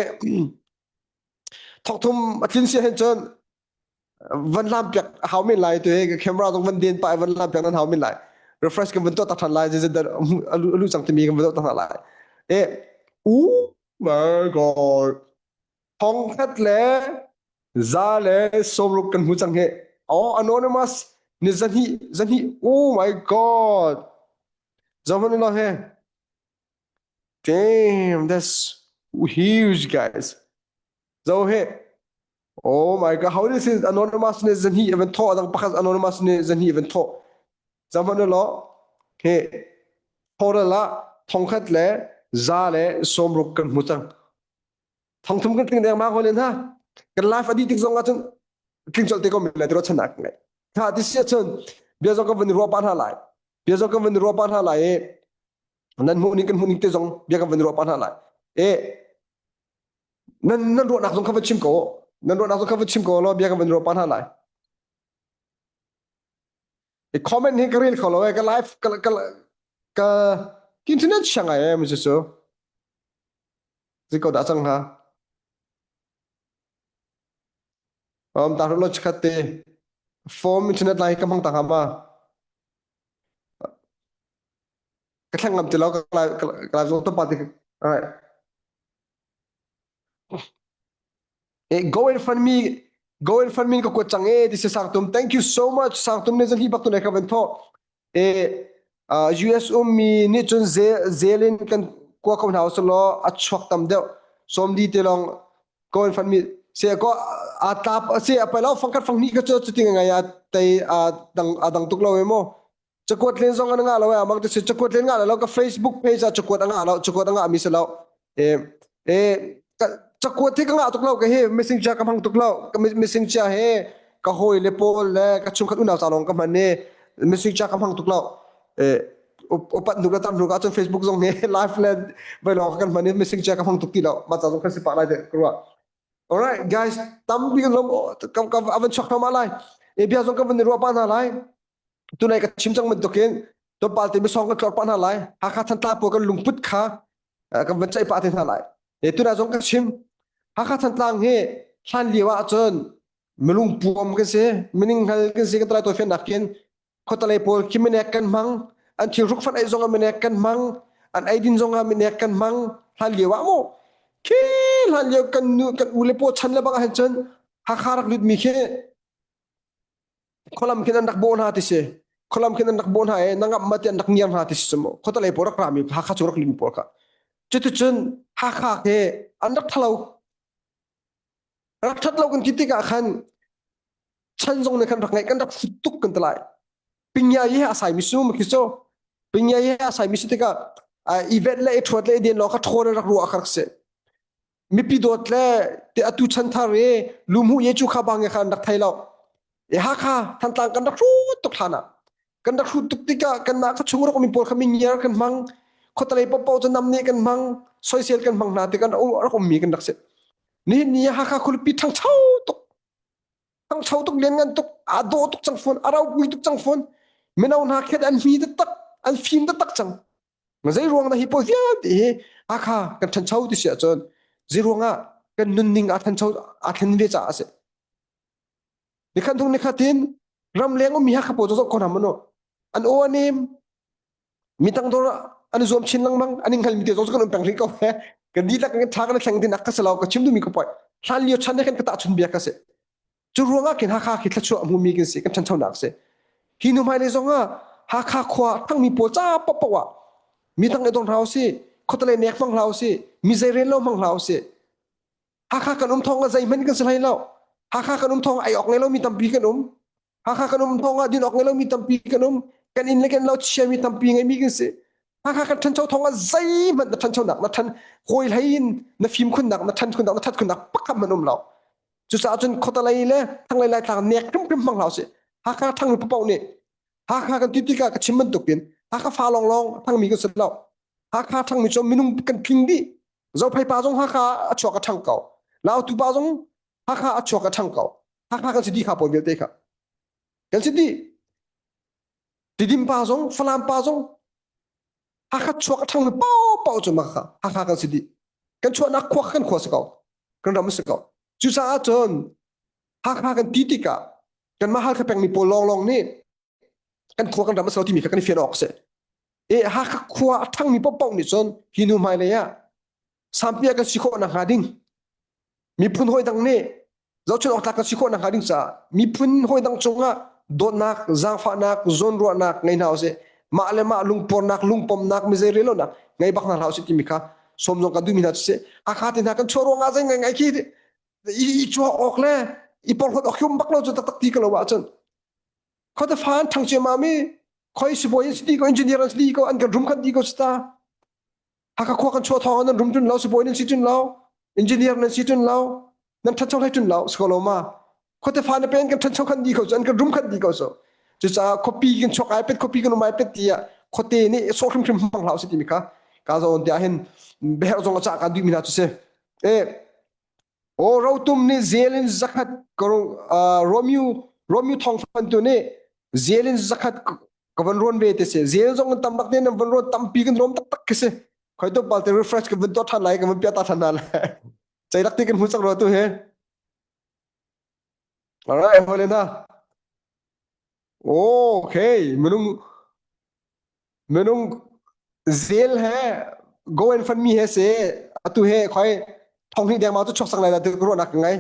[SPEAKER 1] thokthum a tlin si hen cun van lam piak hau men lai tu he camera zong van den pa van lam piak nan hau men lai refresh kan van tuah ta than lai zai zai alu cang timi kan van tuah ta hna lai e oh my god thong khat le za le sawmruk kan hmu cang he oh anonymous ni zahnih zahnih oh my god Zohhmanh u he. Damn, that's huge, guys. Zo he. Oh my god, how this is anonymous ne zan hi even tho adang pakhat anonymous ne zan hi even tho. Zohhmanh u law. Hi total ah thongkhat le za le sawmruk kan hmu cang. Thongthum kan tling dengmang hoi len ha. Kan life a dih tik zong ah cun tling colh te ko men lai ti ruahchannak ka ngei. Tha ti si ahcun bia zong kan van i ruah pah hna lai. Bia zong kan van i ruah pah hna lai i nan hmuh ning kan hmuh ning te zong bia kan van i ruah pah hna lai. E nan nan ruahnak zong kha va chim ko. Nan ruahnak zong kha va chim ko law bia kan van i ruah pah hna lai. I comment hi ka rel kho lo e ka live ka ka ka internet siang ai em cu zi ko dah cang ha. Um ta lo chikhat te form internet lai ka hmang ta ha ma. Ka thleng ngam ti lo ka live ka live zong to pa ti. Alright. Eh, go and fund me go and fund me ka kuat cang e this is Sangtum thank you so much Sangtum ne zan hi bak tu ne ka van tho e uh, US um mi nih cun zel in kan kua ko hna usulaw a chuak tam deuh sawmli te long go and fund me se ko a tlap se a palo fangkhat fangni ka chu chuti ngai a tai a dang a dang tuk lo e mo Cakuat len zong an ngah lo e amang te si cakuat len ngah lo ka Facebook page ah cakuat a ngah lo cakuat a ngah mi si lo e e cakuat hi ka ngah tuk lo ka hi messenger ka hmang tuk lo ka messenger he ka hawi le pawl le ka chungkhat unau ca lawng ka hman i messenger ka hmang tuk lo e upat hnu ka tam hnu ka cun Facebook zong he live le vai lawng kan hman i messenger ka hmang tuk ti lo ma ca zong kan si pah lai te ka ruah Alright guys tampi kan lom ka ka avan chuak thama lai e bia zong ka van ruah pa hna lai tunai ka chim cang bantukin tlawmpal te misong kan tlor pah hna lai Hakha Thantlang pawl kan lungput kha kan van ceih pah te hna lai e tunai zong ka chim Hakha Thantlang hi hlan lio ah cun milung puam kan si mining hngal kan si kan talai tawi fian nakin khuatalei pawl khi minek kan hmang an thil hruk fat ei zong ah minek kan hmang an eidin zong ah minek kan hmang hlan lio ah mu khi hlan lio kan nu kan u le paw chan le bang ah hin cun Hakha rak lut mi khi khualam khin an rak bawh hna ti si khualam khin an rak bawh hna i na ngamh ma ti an rak ngiar hna ti si mu khuatalei pawl rak rami Hakha chung rak lim pawl kha cuticun Hakha khi an rak thalo rak that lo kan ti tikah khan chan zong ne khan rak ngaih kan rak fut tuk kan ti lai pingya hi a sai mi su ma khi so pingya hi a sai mi su tikah event le i thuat le i den lo kha thawn rak ruah kha rak si mipi dawt le te atu chan thar i lumhu ye chu kha bang kha an rak thei lo e Hakha Thantlang kan rak hrut tuk hlan ah kan rak hrut tuk tikah kan mah kha chung rak mi pawl kha mingiar kan hmang khuatalei popo cu nam nih kan hmang soisel kan hmang hna ti kan rak ummi kan rak si nihin ni Hakha khualipi ṭhangcho tuk ṭhangcho tuk lianngan tuk aa dawh tuk cang fawn a ropui tuk cang fawn mino hna khet an hmi taktak an fim taktak cang Zei ruang dah hi pawl vialte hi Hakha kan ṭhancho ti si ahcun zei ruangah kan nunning aa ṭhancho aa thlen ve caah a si. Nikhat hnu nikhat in ramleng ummi Hakha pawl cu zoh ko hna mu an aw a nem mi tangdor an i zuam chin lengmang an i hngalmi te zong cu kan um peng rih ko he kan dihlak kan ṭha kan i thleng ding ka si lo ka chim duhmi ka poi hlan lio chan he khan ka tahchun bia ka si Cu ruangah khin Hakha khi thluachuah hmumi kan si, kan ṭhanchonak si. Hi hnu hmailei zongah Hakha khua thangmi pawl ca paohpaoh ah mi dang i dong hna usih, khuatalei nek hmang hlah usih, mi zeirel lo hmang hlah usih. Hakha kan um thawng ah zeihmanh kan si hlei lo. Hakha kan um thawng ah ei awk ngei lomi tampi kan um. Hakha kan um thawng ah din awk ngei lomi tampi kan um. Kan inn le kan lo chiami tampi ngeimi kan si. Hakha kan ṭhancho thawng ah zeihmanh na ṭhanchonak na ṭhan kawi hlei in na fimkhunnak na ṭhankhunnak na ṭhatkhunnak pakhat hmanh um lo. Cucaah cun khuatalei le thanglei laitlang nek hrimhrim hmang hlah usih. Hakha thangmi paoh nih Hakha kan ti tikah ka chim bantukin Hakha fa lawnglawng thangmi kan si lo. Hakha thangmi cu minung kan tling dih. Zophei pa zong Hakha a chuak a ṭhang ko. Lautu pa zong Hakha a chuak a ṭhang ko. Hakha kan si dih kha pawl vialte kha. Kan si dih. Tidim pa zong, Falam pa zong Hakha chuak a ṭhangmi paohpaoh cu Hakha Hakha kan si dih. Kan chuahnak khua kan khua si ko. Kan ram si ko. Cucaah cun Hakha kan ti tikah kanmah Halkha pengmi pawl lawnglawng nih kan khua kan ram a si lo timi kha kan i fian awk a si. E Hakha khua a ṭhangmi paohpaoh nih cun hi hnu hmailei ah Sampia kan si khawh nakhnga ding miphun hawi dang nih zohchunh awk tlak kan si khawh nakhnga ding caah miphun hawi dang cungah dawtnak, zaangfahnak, zawnruahnak ngei hna usih. Mah le mah lungpornak, lungpomnak, mizei relonak ngei bak hna hlah usih timi kha sawm zong kan duhmi hna cu si. Hakha te hna kan chuah ruangah zei ngai ngai khi i, i chuah awk le i porhlawt awk hium bak lo cu taktak ti ka lo ahcun khuate fa an ṭhang ciammam i. Khoi sibawi an si dih ko, engineer an si dih ko, an kan rum khat dih ko sita. Hakha khua kan chuah thawng nan rum tun lo, sibawi nan si tun lo, engineer nan si tun lo, nan ṭhancho hlei tun lo, si ko lo ma. Khuate fa na pen kan ṭhancho khan dih ko cu, an kan rum khat dih ko cu. Cucaah khuapi kan chuak ai pet, khuapi kan um ai pet tiah khuate nih sawh hrimhrim hmang hlah usih timi kha ka zawn tiah hin biaherh zong a cah kan duhmi hna cu si. E, o rotum nih zel in zakhat Romeo Romeo thong fantu nih zel in zakhat ka van rawn ve te si zel zong in tam bak ne nan van rawn tampi kan rawm taktak khi si khoi to pal te refresh ka van to than lai ka van pia ta than na lai chei lak ti kan hmu chak ro tu he alright hole na okay minung minung zel he go and fund me he se atu he khoi thong hi deng ma chu chok sang lai da tu ro nak ngai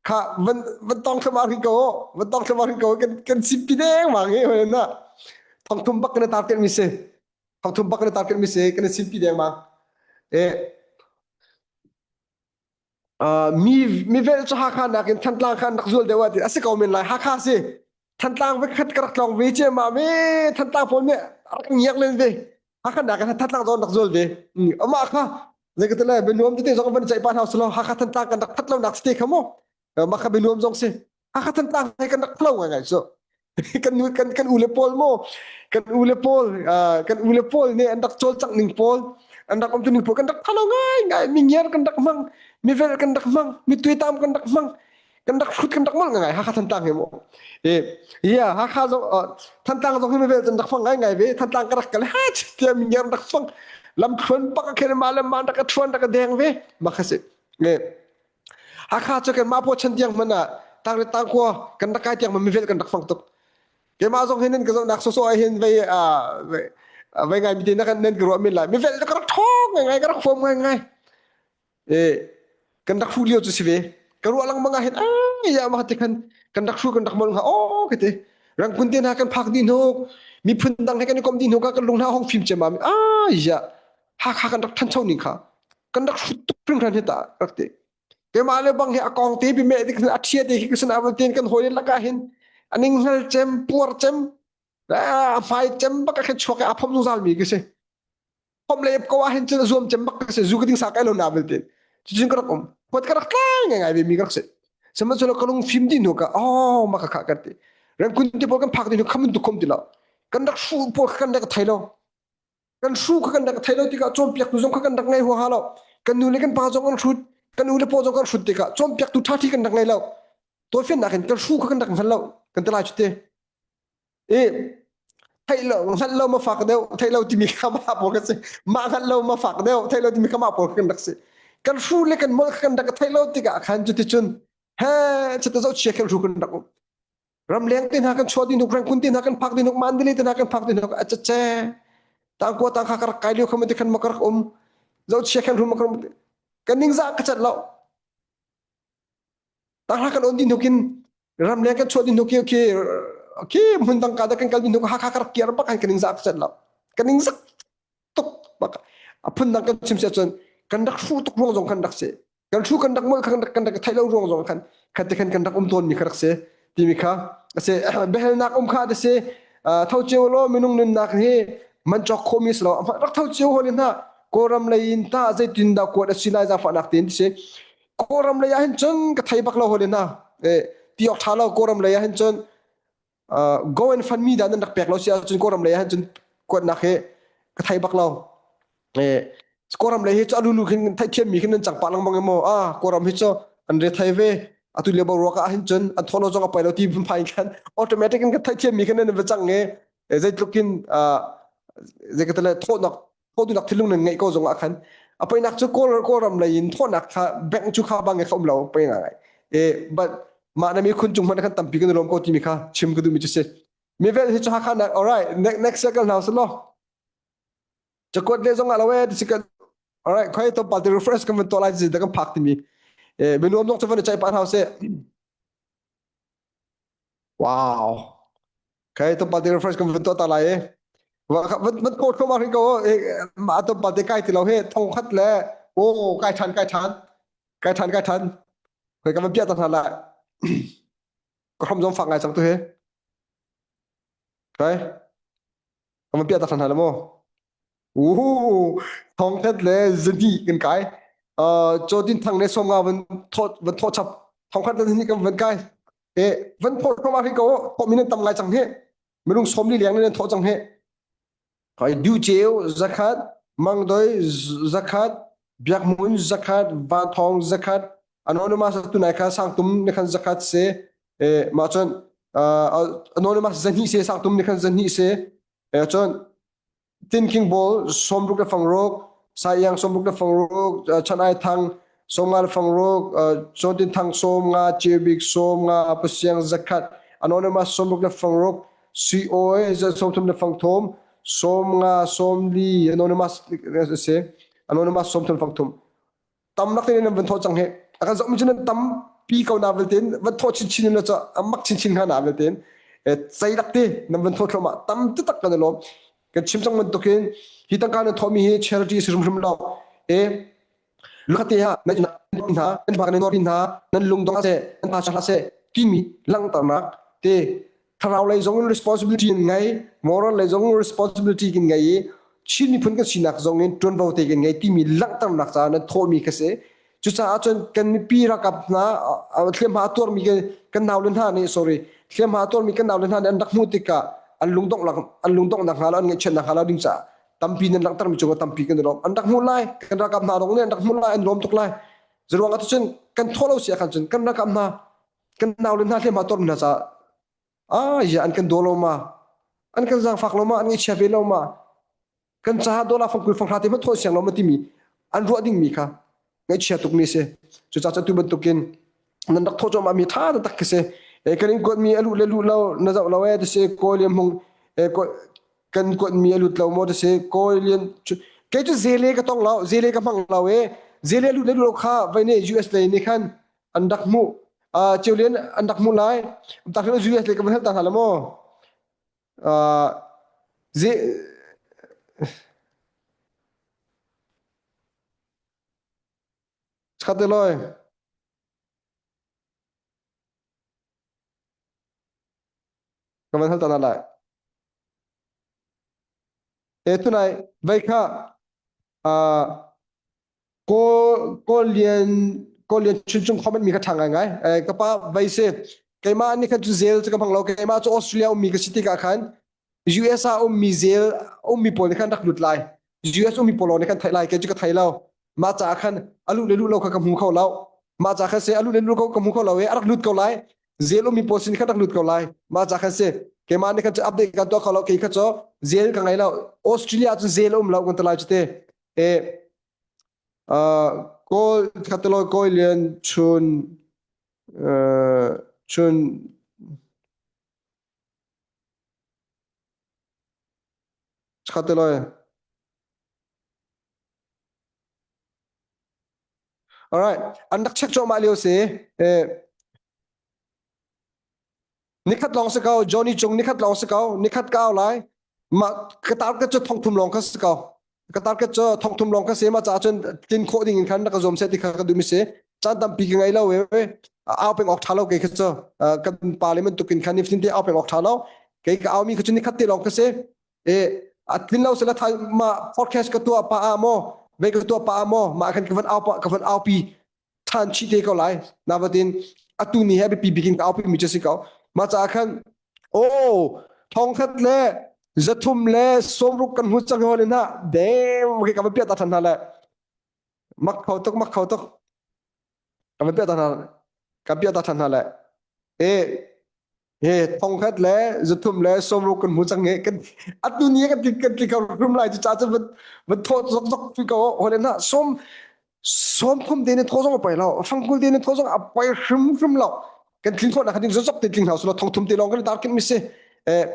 [SPEAKER 1] kha van van tong thlama rin ko van tong thlama rin ko kan kan simpi deng mang he hoi na thong thum bak kan target mi se thong thum bak kan target mi se kan simpi deng mang e mi mi vel chu Hakha nakin Thantlang khan rak zual deuh ah ti a si ko men lai Hakha si Thantlang ve khat ka rak tlong ve che ma ve Thantlang pawl nih rak ngiak len ve Hakha nakin Thantlang zong rak zual ve amah kha zei ka ti lai bianuam tete zong van ceih pa hna usilo Hakha Thantlang kan rak that lo nak te kha mu mah kha bianuam zong si Hakha Thantlang he kan rak thlo ngai ngai so kan kan kan u le pawl mo kan u le pawl kan u le pawl nih an rak cawlcangh ning pawl an rak um tu ning pawl kan rak thalo ngai ngai mi ngiar kan rak hmang mi vel kan rak hmang mi tuitam kan rak hmang kan rak hrut kan rak molh ngai Hakha Thantlang he mu e ya Hakha zong Thantlang zong hi mi vel kan rak fang ngai ngai ve Thantlang ka rak kal ha tia mi ngiar rak fang lam thluan bak khen ma le ma rak thuan rak deng ve ma kha si e Hakha cu kan mah paw chan tiang hmanh ah tang le tang khua kan rak kai tiang mi vel kan rak fang tuk keimah zong hin ka zohnak soso ai hin vei vei ngai mi te na kan nan ka ruah min lai mi vel ka rak thong ngai ngai ka rak huam ngai ngai e kan rak hru lio cu si ve ka ruah lengmang ah hin ai ya ma te khan kan rak hru kan rak mol nga o ke te rangkun te hna kan phak di hnuk miphun dang he kan i kom di hnuk ka lung hna hong fim chem ma ai ya hakha kan rak thancho ning kha kan rak hrut tuk hringhran hi ta rak ti keimah le bang hi a kong te bi me dik a thia te khi kasan aval ten kan hoi laka hin aning hngal cem puar cem a hmai cem bak a khen chuak a phom zungzal mi ka si phom le ko ah hin cun a zuam cem bak ka si zu ka ding sa kai lo na vel ten cucun ka rak um pot ka rak tlai ngai ngai ve mi ka rak si sihmanhsehlaw ka lung fim di hnu ka oh ma ka kha kan ti rengkun te pawl kan phak ding kham tu khom ti lo kan rak hru pawl kan rak thai lo kan hru kha kan rak thei lo tikah cawnpiaktu zong kha kan rak ngei huaha lo kan nu le kan pa zong an hrut kan u le paw zong kan hrut tikah cawnpiaktu ṭhaṭhi kan rak ngei lo tawifiannak in kan hru kha kan rak hngal lo kan ti lai cu te i theih lo hngalh lo ma fak deuh theih lo timi kha mah pawl kan si mah hngalh lo ma fak deuh theih lo timi kha mah pawl kan rak si kan hru le kan molh kha kan rak theih lo tikah khan cuticun he chita zoh chia khan hru kan rak um ramleng te hna kan chuah ding hnuk rangkun te hna kan phak ding hnuk mandalay te hna kan phak ding hnuk a che tangkua tangkha ka rak kai lio kham te khan ma ka rak um zo chia khan rum ka rum kan ning za ka chat lo tanghra kan on din hnukin ramleng kan chuah din hnuk khi khi hmun dang ka da kan kal din hnuk ha kha ka rak kiar bak kan ning za ka chat lo kan ning zak tuk bak a phun dang kan chim sia cun kan rak hru tuk ruang zong kan rak si kan hru kan rak mol kan rak kan rak theih lo ruang zong khan khat te khan kan rak um tawn mi kha rak si timi kha ase behelnak um kha te si tho cio lo minung nunnak hi man chok khomi si lo rak tho cio hol in ha kawlram lei in ta zeitin dah kuat a si lai zaangfahnak tein si kawlram lei ah hin cun ka thei bak lo hol in ha ti awk tha lo kawlram lei ah hin cun go and fund me dah nan rak pek lo si ahcun Kawlram lei ahcun kuatnak hi ka thei bak lo. Eh, Kawlram lei hi cu alulu khin theihthiam mi khin nan cang pah lengmang emaw ah Kawlram hi cu an re thei ve atu lio boruak ah hin cun an thawh lo zong a pai lo ti phai khan automatic in ka theihthiam mi khin nan va cang e zeitluk in zei ka tale thawhnak thawhduhnak thinlung nan ngeih ko zong ah khan a poinak cu kawl kawlram lei in thawhnak kha bank cu kha bang kha um lo poi ngai e but mah na mi khun cung hmanh khan tampi kan lawm ko timi kha chim ka duh mi cu si mi vel hi cu hakha nak alright next next circle now selo cakuat le zong ah lo e ti kan alright khoi to pal ti refresh kan van to lai ti da kan phak timi e mi nuam dong chu van chai pa hau se Wow. Okay, to pate refresh kan van to ta lai e. Van van ko thoma ri ko ma to pate kai ti lo he thong khat le o kai than kai than kai than kai than khoi ka van pia ta than lai ka hrom zong fak ngai chang tu he. Okay. Kan van piah tak hna la maw? Uh, thongkhat le zahnih kan kai. Uh, Cawtin thang le 50 van thawh van thawh chap. Thongkhat le zahnih kan van kai. E van thawh thawh hi ko thawh min tam lai cang he. Minung 40 leng nan thawh cang he. Kai du cheu zakhat, mangdoi zakhat, biakmun zakhat, van thong zakhat, anonymous tu nai kha sangtum ne khan zakhat se e ma chon anonymous zahnih se sangtum ne khan zahnih se e chon Thinking Ball 60 le fangruk, Saiang 60 le fangruk, Chan Ai Thang 50 le fangruk, John Tin Thang 50, Chewbik 50, Pasiang zakhat, Anonymous 60 le fangruk, COA 30 le fangthum, 50 40 Anonymous si Anonymous 30 le fangthum. Tam lak tein nan van thawh cang he. A kan zoh mi cu nan tam pi ko na vel tein van thawh chinchin in cha amak chinchin hnga na vel tein cei lak te nan van thawh thluahmah tam taktak kan i lawm. Kan chim cang bantukin hi tangka nan thawhmi hi charity si hrimhrim lo. E lukhate ha nan hna nan bak nan hna nan lungdong seh nan pa hlah seh timi langhternak te thlarau lei zong in responsibility in ngei moral lei zong in responsibility kin ngei i Chin miphun kan sinak zong in ṭuanvo te kan ngei timi langhternak caah nan thawhmi kha si cucaah cun kan mipi ralkap hna hliamhma a tuarmi kan naule hna nih sorry hliamhma a tuarmi kan naule hna nih an rak hmuh tikah an lungdongh an lungdonghnak hnga lo an ngaihchiatnak hnga lo ding caah tampi nan langhtermi cungah tampi kan i lawm an rak hmuh lai kan ralkap hna zong nih an rak hmuh lai an lawm tuk lai zeruang ah cun kan thawh lo si ah khan cun kan ralkap hna kan naule hna hliamhma tuarmi hna caah ah ya an kan daw lo ma an kan zaangfak lo ma an ngaihchia ve lo ma kan caah dollar fangkul fanghra te hmanh thawn siang lo ma timi an ruah dingmi kha ngaihchia tukmi si cucaah cu tu bantukin nan rak thawh cuahmah mi tha taktak khi si e kan in kuatmi a luh le luh lo na zoh lo e ti si kawl lian hmung e kan kuatmi a lut lo maw ti si kawl lian kei cu zele ka tong lo zele ka hmang lo e zele lut le luh lo kha vai ne US lei nih khan an rak hmuh ceu lian an rak hmuh lai tak US lei ka van hal ta hna la maw Ze Khat te loi. Ka van hal ta na lai. E tunai vai kha Kawl Kawl lian Kawl lian chuncung comment mi kha ṭha ngaingai. Eh, ka pa vai se keimah nih khan cu zel cu ka hmang lo keimah cu Australia ummi ka si tikah khan US ah ummi zel ummi pawl nih khan rak lut lai. US ummi pawl lawng nih khan theih lai kei cu ka thei lo. Mah caah khan a luh le luh lo kha ka hmu kho lo. Mah caah khan se a luh le luh ko ka hmu kho lo i a rak lut ko lai. Zel ummi pawl sin khan rak lut ko lai. Mah caah khan se keimah nih khan cu update kan tuah kho lo kei kha cu zel ka ngei lo. Australia cun zel a um lo kan ti lai cu te. Eh Kawl khatelawi kawi lian chun chun khatelawi Alright, an rak check cuahmah lio si. Eh, Nikhat lawng si ko, Johnny Cung nikhat lawng si ko, nikhat ka au lai. Ma ka target cu thong thum lawng kha si ko. Ka target cu thong thum lawng kha si ma ca cun tlin khawh ding in khan ka zuam se ti kha ka duh mi si. Caan tampi ka ngei lo e. Au peng awk tha lo ke kha cu kan parliament tukin khan niftin te au peng awk tha lo. Kei ka au mi kha cu nikhat te lawng kha si. E a tlin lo sela thai ma forecast ka tuah pa a mo ve ka tuah pa a mo ma khan ka van au pa ka van au pi ṭhan chih te ko lai nabatin atu ni he biapi bikin ka aupi mi cu si ko mah caah khan oh thongkhat le 360 kan hmu cang hol in ha dem ke ka va piah ta than hna le mak kho tuk mak kho tuk ka va piah ta hna ka piah ta than hna le e he thongkhat le 360 kan hmu cang he kan atu ni kan kan tli kho rum lai cu ca cu van van thaw zok zok fi ko hol in ha som 30 te ne thaw zong a pai lo fangkul te ne thaw zong a pai hrim hrim lo kan tling khawh nak ding zok te tling hau slo thong thum te long kan tar kin mi si eh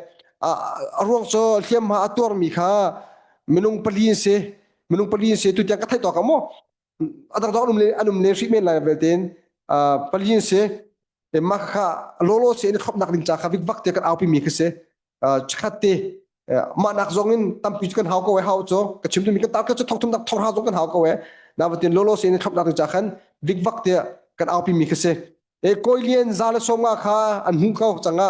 [SPEAKER 1] a ruang cu hliam ha a tuar mi kha minung pali in si minung pali in si tu tiang ka thai to ka mo adang dong anum le anum le hri men lai velten pali in si mah kha lolo se in thlop nak ding cha kha vik vak te kan aupi mi kha si chakhat te mah nak zong in tampi cu kan hau ko e hau cu ka chim mi kan tar ka cu thong thum nak thong ha zong kan hau ko e na vatin lolo se in thlop nak ding cha khan vik vak te kan aupi mi kha si e koi lian za le som nga kha an hmu ko changa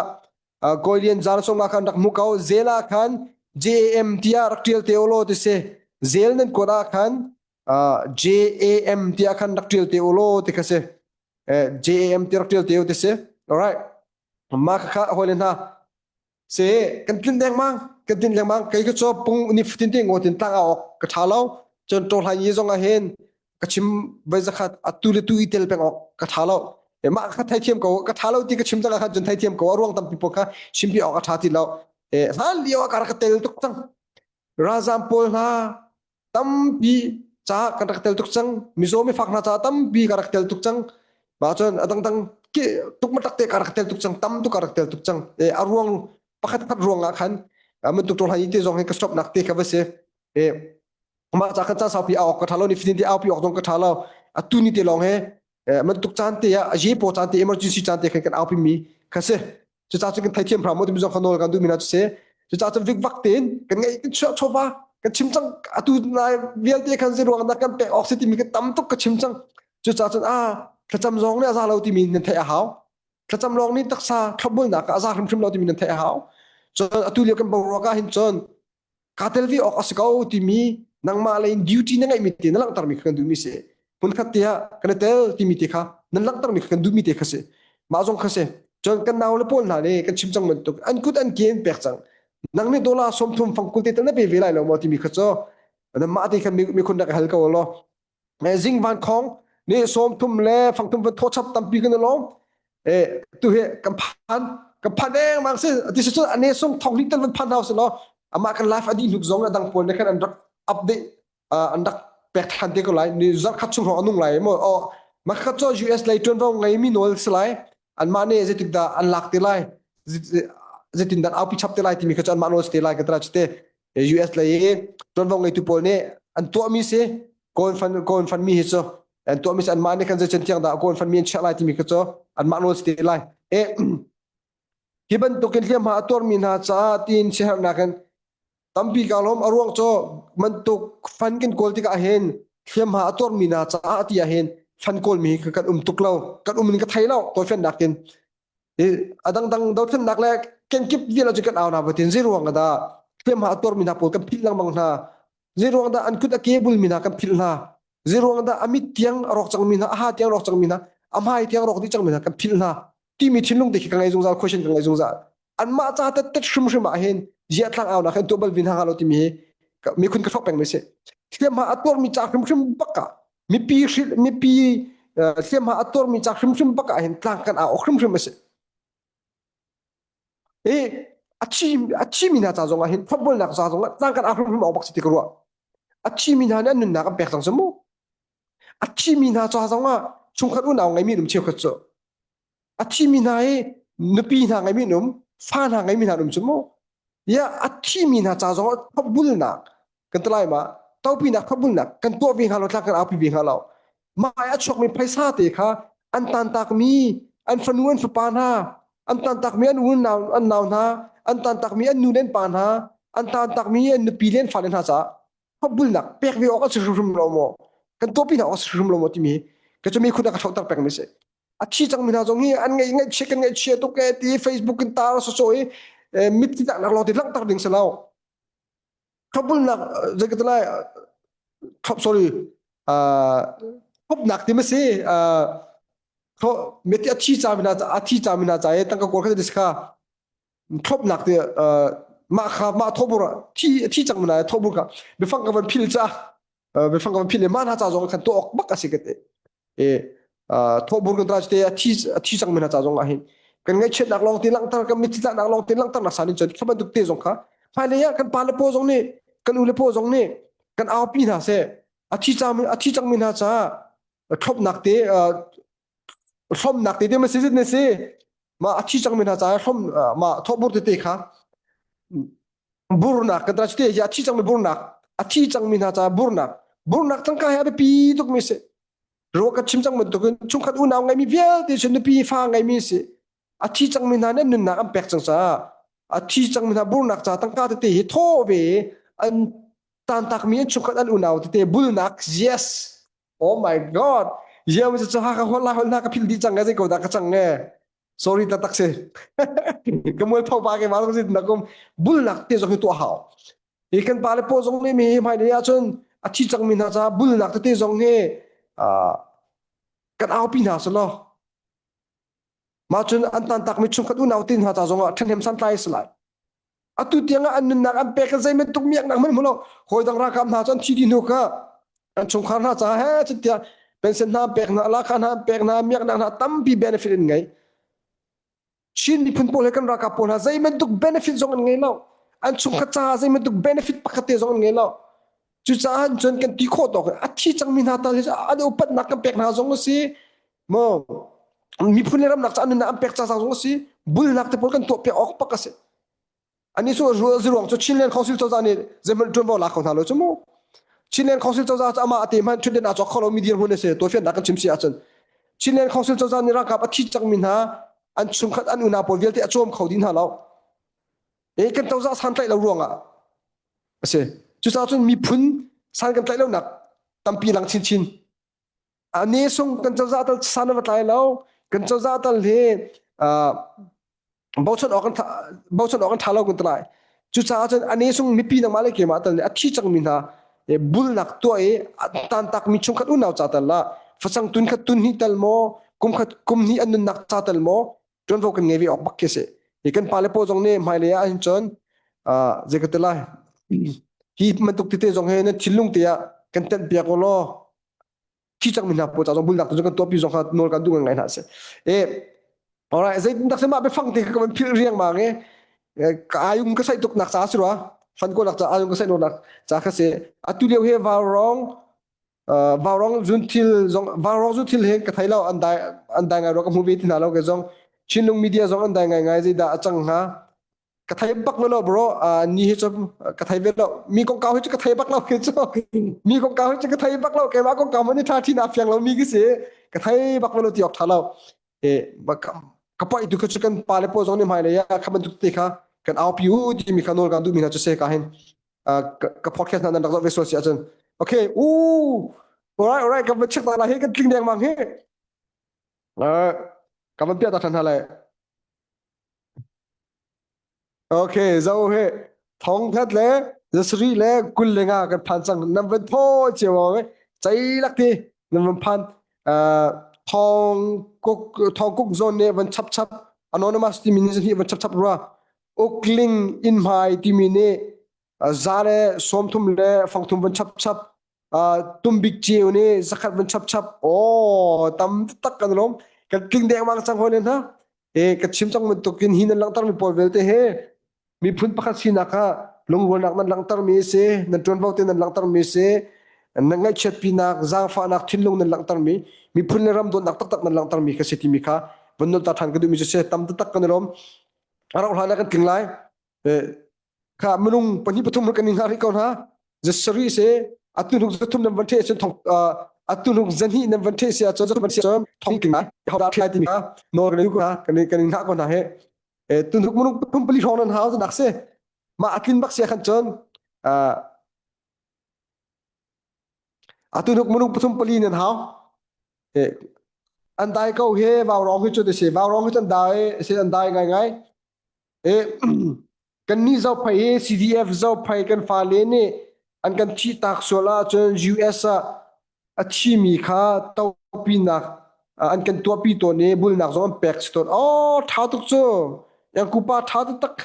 [SPEAKER 1] koi lian za le som nga khan rak hmu ko zela khan. JAM tiah rak ṭial te ulaw ti si. Zel nan kuat ah khan JAM tiah khan rak ṭial te ulaw ti kha si. JAM ti rak ṭial te u ti si. Alright. Mah kha hawile hna se kan tlin dengmang kan tin lengmang kei ka cu pung ni fatin te ngo tin tlang awk ka tha lo cun to hlai ni zong ah hin ka chim vai zakhat atu le tu i tel peng awk ka tha lo e mah kha thai thiam ko ka tha lo ti ka chim cang khan cun thai thiam ko a ruang tampi pawl kha chimpi awk a tha ti lo e hlan lio ah ka rak tel tuk cang ralzam pawl hna tampi ca kan rak tel tuk cang mizaw mi fak hna ca tampi ka rak tel tuk cang mah cun a dangdang ke tuk matak te ka rak tel tuk cang tam tuk ka rak tel tuk cang e a ruang pakhat khat ruang ah khan bantuk ṭol hai te zong hi ka stop nak te kha va si e mah ca kan ca saupi a ok ka tha lo ni fitin te aupi ok zong ka tha lo atu ni te lawng he bantuk caan te ah a ye po caan te emergency caan te khan kan aupi mi kha si cucaah cun kan theithiam hram timi zong kha nawl kan duhmi hna cu si cucaah cun vikvak tein kan ngeih kan chuah chawva kan chim cang atu nai vialte khan zeiruang dah kan pek awk si timi kan tam tuk ka chim cang cucaah cun a thlacam zong nih a za lo timi nan theih a hau thlacam lawng nih taksa thlopbulnak ah a za hrimhrim lo timi nan theih a hau cun atu lio kan boruak ah hin cun kaa tel ve awk a si ko timi nangmah lei in duty na ngeihmi te na langhtermi kha kan duhmi si hmunkhat te ah kan i tel timi te kha nan langhtermi kha kan duhmi te kha si mah zong kha si cun kan nau le pawl hna nih kan chim cang bantuk an kut an ke an pek cang nang nih dollar 30 fangkul te tal na pe ve lai lo maw timi kha cu mah te khan mikhun rak hal ko law zing van khong ni 30 le fangthum van thaw chap tampi kan lawm e tu he kan phan kan phan eng mang si ti si cun ane sung thong li tal van phan hau se law amah kan life adi hluk zong adang pawl ne khan an rak update an rak pek than te ko lai ni zarh khat chung hrawng anung lai mo o ma khat cho US lei tuanvo ngei mi nawl si lai an mah nih zeitik dah an lak te lai zeitin dan aupi chap te lai timi kha cu an mah nawl si te lai ka tara te US lei i ṭuanvo ngeitu pawl nih an tuahmi si kawl fan kawl fanmi hi cu an tuahmi si anmah nih khan zei tiang dah kawl fanmi an chiah lai timi kha cu anmah nawl si te lai e hi bantukin hliamhma a tuarmi hna caah tiin siaherhnak in tampi ka lawm a ruang cu bantuk fan kan kawl tikah hin hliamhma a tuarmi hna caah ti ah hin fan kawlmi hi kan um tuk lo kan um in ka thei lo tawifiannak in a dangdang dothlennak le kenkip vial cu kan au hna batin zei ruang dah hliamhma a tuarmi hna pawl kan philh lengmang hna zei ruang dah an kut a ke bulmi hna kan philh hna zei ruang dah a mit tiang a rawk cangmi hna a ha tiang rawk cangmi hna a hmai tiang rawk dih cangmi hna kan philh hna timi thinlung te khi ka ngei zungzal question ka ngei zungzal anmah ca tet hrimhrim ah hin ziah tlang au nak hin tuah bal vin hna lo timi hi mikhun ka hrawk peng mi si hliamhma a tuarmi ca hrimhrim bak ah mipi mipi hliamhma a tuarmi ca hrimhrim bak ah hin tlang kan au hrimhrim a si i a thi a thimi hna ca zong ah hin footballnak ca zong ah tlang kan au hrimhrim awk bak si ti ka ruah a thimi hna nih an nunnak an pek cang cu mu a thimi hna ca zong ah chungkhat unau ngeimi um cheukhat cu a thimi hna hi nupi hna ngeimi an um fa hna ngeimi hna an um cu mu ya a thimi hna ca zong ah thopbulnak kan ti lai ma topinak thopbulnak kan tuah ve hnga lo tla kan aupi ve hnga lo mah a chuakmi phaisa te kha an tantakmi an fanu an fapa hna an tantakmi an unau an nau hna an tantakmi an nu le an pa hna an tantakmi an nupi le an fale hna caah thopbulnak pek ve awk a si hrimhrim lo maw kan tuahpi hna awk a si hrimhrim lo maw timi ka cu mi khun a ka ṭhohter pengmi si a thi cangmi hna zong hi an ngaih ngaihchia kan ngaihchia tuk e ti Facebook in tar so i mit ti nak lawng ti langhter ding si lo thlopbulnak zei ka ti lai thlop sorry thlopnak ti ma si meti a thi cami hna a thi cami hna ca i tangka kawl kha ti kha thlopnak ti mah kha mah thobur thi thi cangmi hna thobur kha biafang ka van phil ca biafang ka van phil le mah hna ca zong khan tuah awk bak a si ka ti e thawhbur kan tra te a thi a thi cangmi hna ca zong ah hin kan ngaihchiatnak lawng te langhter kan mitthli tlaknak lawng te langhter nak san in cun kha bantuk te zong kha hmailei ah kan pa le paw zong nih kan u le paw zong nih kan aupi hna seh a thi cang a thi cangmi hna caah thlopnak te hlomnak te te ma si ne si ma a thi cangmi hna caah hlom ma thawhbur tete kha burnak kan tra te a thi cangmi burnak a thi cangmi hna caah burnak burnak tangka he a biapi tuk mi si Ruah ka chim cang bantukin chungkhat unau ngeimi vialte cu nupi fa ngeimi si. A thi cangmi hna nih an nunnak an pek cang caah a thi cangmi hna burnak ca tangka tete hi thaw ve an tantakmi an chungkhat an unau tete bulnak yes oh my god yam cu ha ka hol la hol na ka phil dih cang nge zei ko dah ka cang nge. Sorry taktak si. Ka mualpho pa ke ma zong na kum bulnak te zong hi tuah hau. Hi kan pa le paw zong nih mi hmai lei ahcun a thi cangmi hna caah bulnak tete zong hi kan aupi hna selaw mah cun an tantakmi chungkhat unau te hna ca zong ah ṭhahnem santlai a si lai. Atu tiang ah an nunnak an pek zei bantuk miaknak hmanh hmu lo. Hawi dang ralkap hna cu an thi dih hnu kha an chungkhar hna caah he cutiah pension hna an pek hna, lakha hna an pek hna, miaknak hna tampi benefit an ngei. Chin miphun pawl he kan ralkap pawl hna zei bantuk benefit zong an ngei lo. An chungkhat caah zei bantuk benefit pakhat te zong an ngei lo. Cucaah cun kan ti khawh tawk a thi cangmi hna tal hi an upatnak kan pek hna zong a si. Maw miphun le ramnak caah nunnak an pek ca zong a si. Bulnak te pawl kan tuah piak awk pak a si. Ani cu ruang cu Chinland Council cozah nih zeihmanh ṭuanvo lak kho hna lo cu mu. Chinland Council cozah cu amah ate hmanh ṭhutden aa cawk kho lomi dirhmun a si. Tuafiannak kan chim si ahcun Chinland Council cozah nih ralkap a thi cangmi hna an chungkhat an unau pawl vialte a cawm kho dih hna lo. E kan cozah san tlaih lo ruangah a si. Cucaah cun miphun san kan tlaih lonak tampi lang chinchin. A ne sung kan cozah tal san a va tlai lo. Kan cozah tal hi bochan awk an bochan awk an ṭha lo kun ti lai. Cucaah cun a ne sung mipi nangmah le keimah tal nih a thi cangmi hna bulnak tuah i tantakmi chungkhat unau ca tal ah facang tun khat tun hnih tal maw kum khat kum hnih an nunnak ca tal maw ṭuanvo kan ngei ve awk bak khi si. Hi kan pale pawl zong nih hmailei ah hin cun zei ka ti lai hi bantuk tete zong hi nan thinlung te ah kan tenh piak u law thi cangmi hna pawl ca zong bulnak tu kan tuahpi zong kha nawl kan duh ngai hna si. E alright zeitin dak mah biafang te ka van philh riangmang i ka ayung ka sai tuk nak ca si rua fan ko nak ca ayung ka sai nak ca kha si atu lio he vaurong vaurong zun thil zong vaurong zun thil he ka thei lo an dai an dai ngai ro ka hmu ve ti hna lo ke zong Chinlung media zong an dai ngai ngai zeidah a cang hnga ka thei bak ve lo bro ni hi cu ka thei ve lo mi kongkau hi cu ka thei bak lo khi cu mi kongkau hi cu ka thei bak lo keimah kongkau man i ṭha ṭhin a fiang lo mi khi si ka thei bak ve lo ti awk ṭha lo e ka poi tu kha cu kan pa le pawl zong nih hmailei ah kha bantuk te kha kan aupi u timi kha nawl kan duhmi hna cu se ka hin ka podcast hna nan rak zoh ve sual si ahcun okay u alright alright ka va check ta la hi kan tling dengmang hi ka van piah ta ṭhan hna lai Okay, zo he thong khat le zasarih le 20 le nga kan phan cang. Nan van thaw cio e. Cei lak ti nan van phan. Thong kuk thong kuk zawn ne van chap chap anonymous timi ni hi van chap chap rua. Ukling in hmai timi nih za le 30 le fangthum van chap chap tumbik ceu nih zakhat van chap chap. Oh, tam tak kan lom. Kan tling dengmang cang hoi le hna. E ka chim cang bantukin hi nan langhtermi pawl vialte he miphun pakhat sinak ah lungrualnak nan langhtermi a si, nan ṭuanvo te nan langhtermi a si, nan ngaihchiatpinak, zaangfahnak thinlung nan langhtermi, miphun le ram dawtnak taktak nan langhtermi kha si timi kha von nolta ṭhan ka duhmi cu si tam taktak kan i lawm. A rauh hlan ah kan tling lai. Kha minung pahnih pathum kan in hngah rih ko hna. Zasarih si atu hnuk zathum nan van ṭhe cun thong atu hnuk zahnih nan van ṭhe si ahcun zathum si cun thong tling lai ho dah ṭhe timi kha nawl kan ko hna kan kan in hngah ko hna he tu hnuk minung pathum pali hrawng nan hau nak si mah atlin bak si khan cun atu hnuk minung pathum pali nan hau an dai ko he vaurong hi cu ti si vaurong hi cu an dai si an dai ngai ngai E, kannih zophei hi CDF zophei kan fale nih an kan thihtak sual ahcun US ah a thimi kha topinak an kan tuahpi tawn i bulnak zong an pek si tawn. Oh, ṭha tuk cu. Yang kupa ṭha taktak.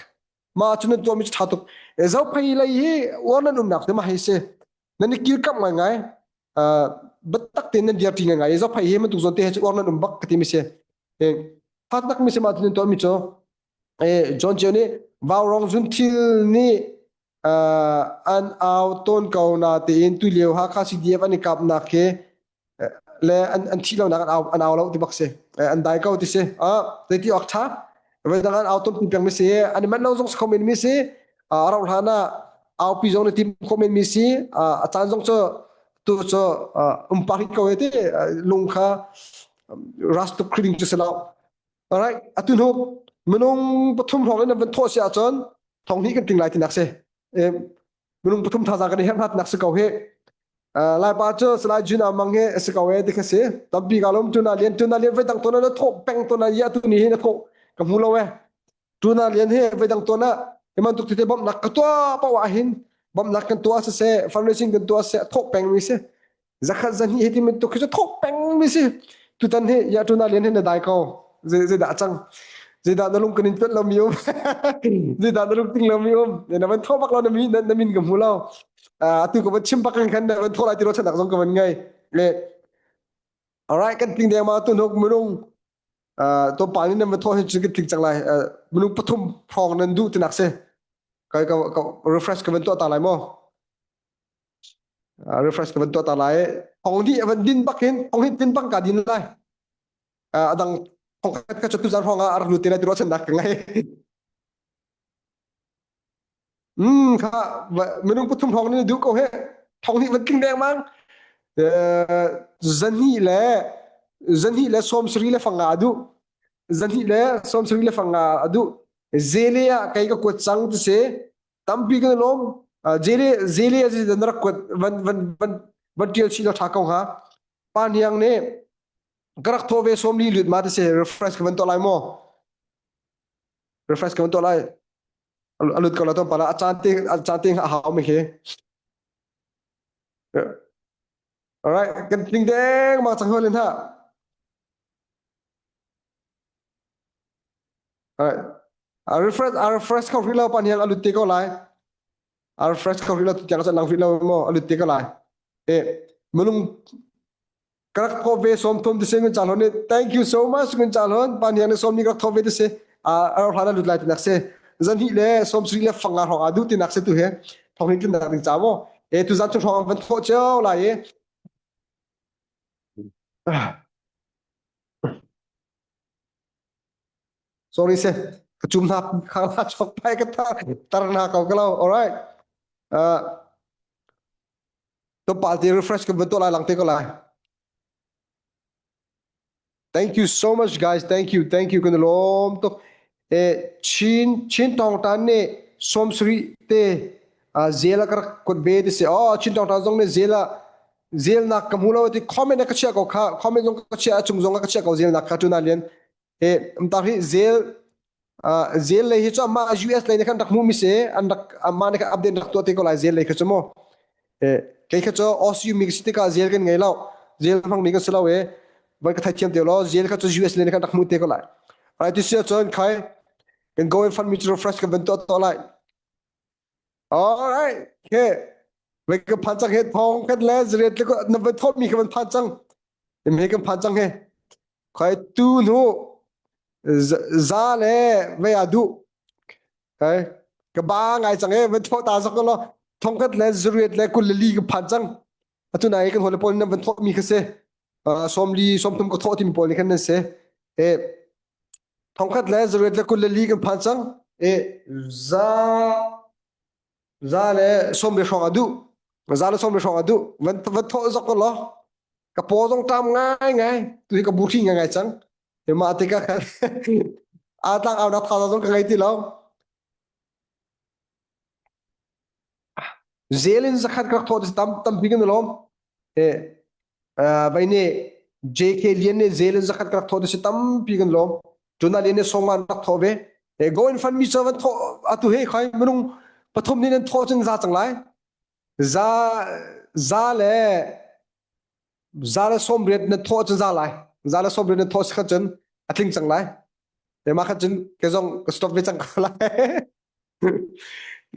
[SPEAKER 1] Mah cu nan tuahmi cu ṭha tuk. E, zophei lei hi uar nan umnak te mah hi si. Nan i kilkamh ngaingai. Uh, biatak tein nan dirṭi ngaingai. Zophei hi bantuk zawn te he cu uar nan um bak ka ti mi si. E, ṭha tak mi si mah cu nan tuahmi cu. John Cio nih vaurong zunthil nih an au tawn ko na tiin tulio Hakha CDF an i kapnak hi le an an thih lonak an au an au lo ti bak si an dai ko ti si ah zeiti awk tha voi dang an au tawn peng mi si an i manh lo zong si kho men mi si a rauh hlan ah aupi zong na tim kho men mi si a caan zong cu tu cu um pa ko te lung kha ras tuk khriding cu si lo Alright, atu hnu minung pathum hrawng in nan van thawh si ahcun thong hnih kan tling lai tinak si. E, minung pathum thazaang kan i herh hna tinak si ko hi. Laipa cu Salai Juna Mang hi a si ko e ti kha si. Tampi ka lawm tuna lian tuna lian voi dang tawn na thawh peng tawn ya tu ni hi na thawh ka hmu lo e. Tuna lian hi voi dang tawn ah hi bantuk tete bawmhnak ka tuah paoh ah hin bawmhnak kan tuah siseh fundraising kan tuah siseh thawh peng mi si. Zakhat zahnih hi ti bantuk khi cu thawh peng mi si. Tutan hi ya tuna lian hi na dai ko. Zei zeidah cang? Zeidah na lung kan in tuat lo mi um? Zeidah na lung ting lo mi um? Na van thawh bak lo na min na min ka hmu lo. Atu ka van chim bak in khan na van thawh lai ti ruahchannak zong ka van ngei. Le alright kan tling deng ma tu hnuk minung to pa ni nan va thawh hin cu kan tling cang lai. Minung pathum hrawng nan duh tinak si. Kai ka refresh ka van tuah ta lai maw? Refresh ka van tuah ta lai. Thong hi van din bak hin thong hi tin bang ka din lai. Adang thong khat ka chu tu zan hrawng ah a rak lut te lai ti ruahchannak ka ngei. Mm kha minung pathum hrawng nih duh ko he thong hnih van tling dengmang zahnih le zahnih le sawm sarih le fanga a duh zahnih le sawm sarih le fanga a duh zele ah kei ka kuat cang ti si tampi kan lawm zele zele a na rak kuat van van van van tial chih la tha ko ha pa hniang nih ka rak thaw ve sawm li lut ma ti si refresh ka van tuah lai maw refresh ka van tuah lai a lut ko la tlawmpal ah a caan te a caan te a hau mi khi alright kan tling deng ma chang hol in ha alright a refresh a refresh kho rih lo pan hiang a lut te ko lai a refresh kho rih lo tiang chan lang rih lo mo a lut te ko lai e minung ka rak thawh ve sawm thum ti si ngun caan hon thank you so much ngun caan hon pa niang ne sawm ni ka rak thawh ve ti si a hlan a lut lai ti nak si zan hi le sawm sri le fanga hrawng a duh ti nak si tu he thong hin tlun nak ding cha mo e tu zan chung hrawng van thawh cio lai e sorry se ka chum na khang na chok pai ka tar tar na ko ka lo all right uh Tlawmpal te refresh kan van tuah lai lang te ko lai. Thank you so much guys. Thank you. Thank you kan lawm tuk. Eh Chin Chin Tong Tan nih sawmsarih te zel a ka rak kuat ve ti si. Oh Chin Tong Tan zong nih zel a zel nak ka hmu lo ti comment ka chia ko kha comment zong ka chia a chung zong ka chia ko zel nak kha tu na lian. Eh amtar hi zel zel lei hi cu amah US lei nih khan rak hmuhmi si an rak amah nih khan update rak tuah te ko lai zel lei kha cu mu eh kei kha cu OCU mi si tikah zel kan ngei lo zel hmangmi kan si lo e vai ka theithiam te lo zel kha cu US lei nih khan rak hmuh te ko lai ai ti si ahcun khai kan go and fund mi cu refresh kan van tuah to lai all right okay vai ka phan cang he thong khat le zariat le na van thawt mi kha van phan cang he kan phan cang he Khai tu hnu za le vei a duh. Kai ka ba ngai cang e van thawh ta zok lo thongkhat le zuriat le kul le li ka phan cang. Atu nai kan hole pawl nan van thawh mi kha si. Sawmli sawmthum ka thawh timi pawl nih khan nan si. E thongkhat le zuriat le kul le li kan phan cang. E za za le sawm le hrawng a duh. Za le sawm le hrawng a duh. Van van thawh zok lo. Ka paw zong ṭam ngaingai. Tu hi ka buhri ngaingai cang. Mah tikah khan aa tlang aunak thazaang zong ka ngei ti lo. Zel in zakhat ka rak thawh tam tampi kan i lawm. Eh, vai nih JK Lian nih zel in zakhat ka rak thawh si tampi kan lawm. Tuna Lian nih sawma rak thawh ve. Eh, go in fund mi cu van thawh atu he khai minung pathum nih nan thawh cun za cang lai. Za za le za le sawm riat na thawh cun za lai za le sawm riat na thawh si khan cun a tling cang lai te ma khan cun ke zong ka stop ve cang ko lai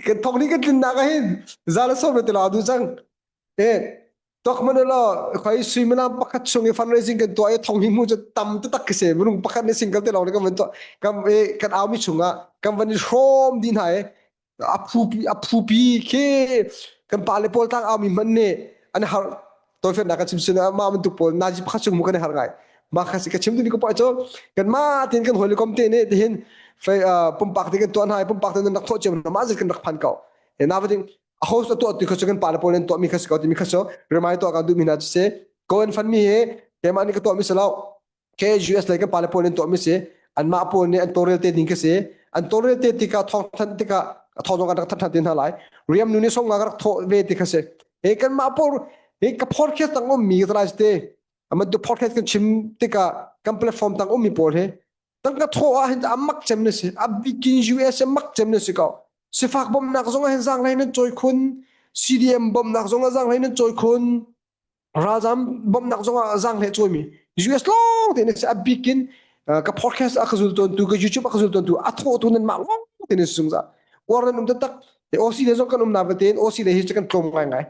[SPEAKER 1] kan thong ni kan tlin nak ah hin za le sawm riat te la du cang e tok man lo khoi suimilam pakhat chung i fundraising kan tuah i thong hi mu cu tam te tak khi se minung pakhat nih single te lawng kan van tuah kam e kan au mi chung ah kan van i hrawm di hna e a phupi a phupi khi kan pale pawl tlang aumi hman nih an har tawlfiannak ka chim sin ah mah bantuk pawl nazi pakhat chung mu kan i har ngai mah kha ka chim tu ni ko pa cu kan ma tin kan holi kom te nih tihin fei pumpak te kan tuah hna pumpak te nan rak thawh cio mah zet kan rak phan ko e na vating a host a tuah tu kha cu kan pale pawl nan tuah mi kha si ko timi kha cu remind tuah kan duh mi hna cu si go and fund mi hi keimah nih ka tuah mi si lo KUS lei kan pale pawl in tuahmi si anmah pawl nih an tawlrel te ding khi si an tawlrel te tikah thawng thanh tikah thawng zong kan rak thanh than te hna lai riam nu nih song nga ka rak thawh ve ti kha si he kanmah pawl Hi ka podcast tang ummi ka lai te aman tu podcast kan chim tikah kan platform tang ummi pawl hi tangka thaw ah hin amak cem na si abikin US mak cem na si ko sifak bawmhnak zong ah hin zaang nan cawi khun CDM bawmhnak zong ah zaang nan cawi khun ralzam bawmhnak zong ah zaang hlei cawimi US lawng te na si abikin ka podcast a ka zul tawn tu ka YouTube a ka zul tawn tu a thaw tu nan mah lawng te na si zungzal uar nan um taktak OC le zong kan um na tein OC le hi cu kan tlawm ngai ngai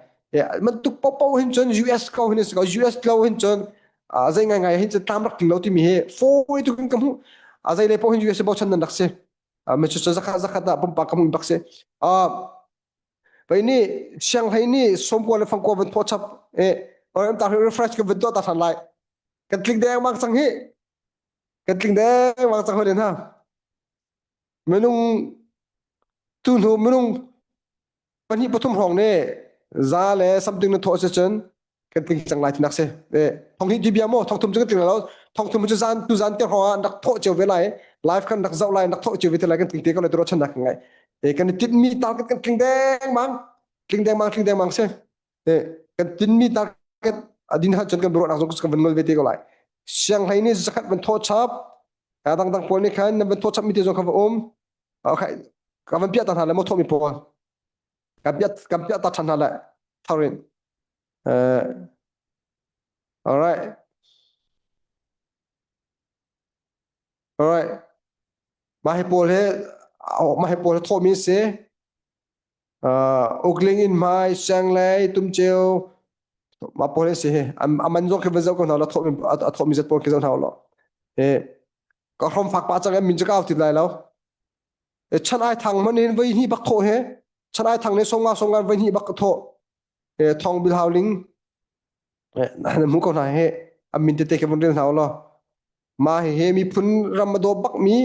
[SPEAKER 1] man tuk popo hin cun US ko hin si ko US lo hin cun zei ngai ngai hin cun tlam rak tling lo timi hi fawi tu kan ka hmuh a zei le po hin US bochan nan rak si mi cu zakhat zakhat ah pumpak ka hmuh bak si Pei nih sianghlei nih sawmkua le fangkua van thawh chap e or ta refresh ka van tuah ta than lai kan tling deng mang cang hi kan tling deng mang cang hoi ha minung tu hnu minung pahnih pathum hrawng nih za le something na thawh si cun kan tling cang lai tinak si e thong hi ti bia maw thong thum cu kan tling lo thong thum cu zan tu zan te hrawng ah rak thawh cio ve lai live kan rak zoh lai rak thawh cio ve te lai kan tling te ko lai turo chan nak ngai e kan tin mi target kan tling deng mang tling deng mang tling deng mang si e kan tin mi target adin ha cun kan ruah nak zong kan van ngol ve te ko lai siang hlei ni zakhat van thawh chap ka dang dang pawl nih khan nan van thawh chap mi te zong kha va um okay ka van piah ta hna le mo thawh mi pawl kan piah kan piah ta than hna le tharin uh, all right all right mah hi pawl he mah hi pawl he thawh mi si uh, ukling in hmai sianglei tumceu mah pawl hi si hi aman zong khi van zoh ko hna la thawh mi a thawh mi zat pawl khi zoh hna law e ka hrom fak pa chang min chu ka ti lai lo chan ai thang man in voi hnih bak thawh he chan ai thang ne songa songa voi hnih bak thawh thong bil hauling na mu ko hna he amin tete ke von rel hna law ma he he miphun ram a daw bak mi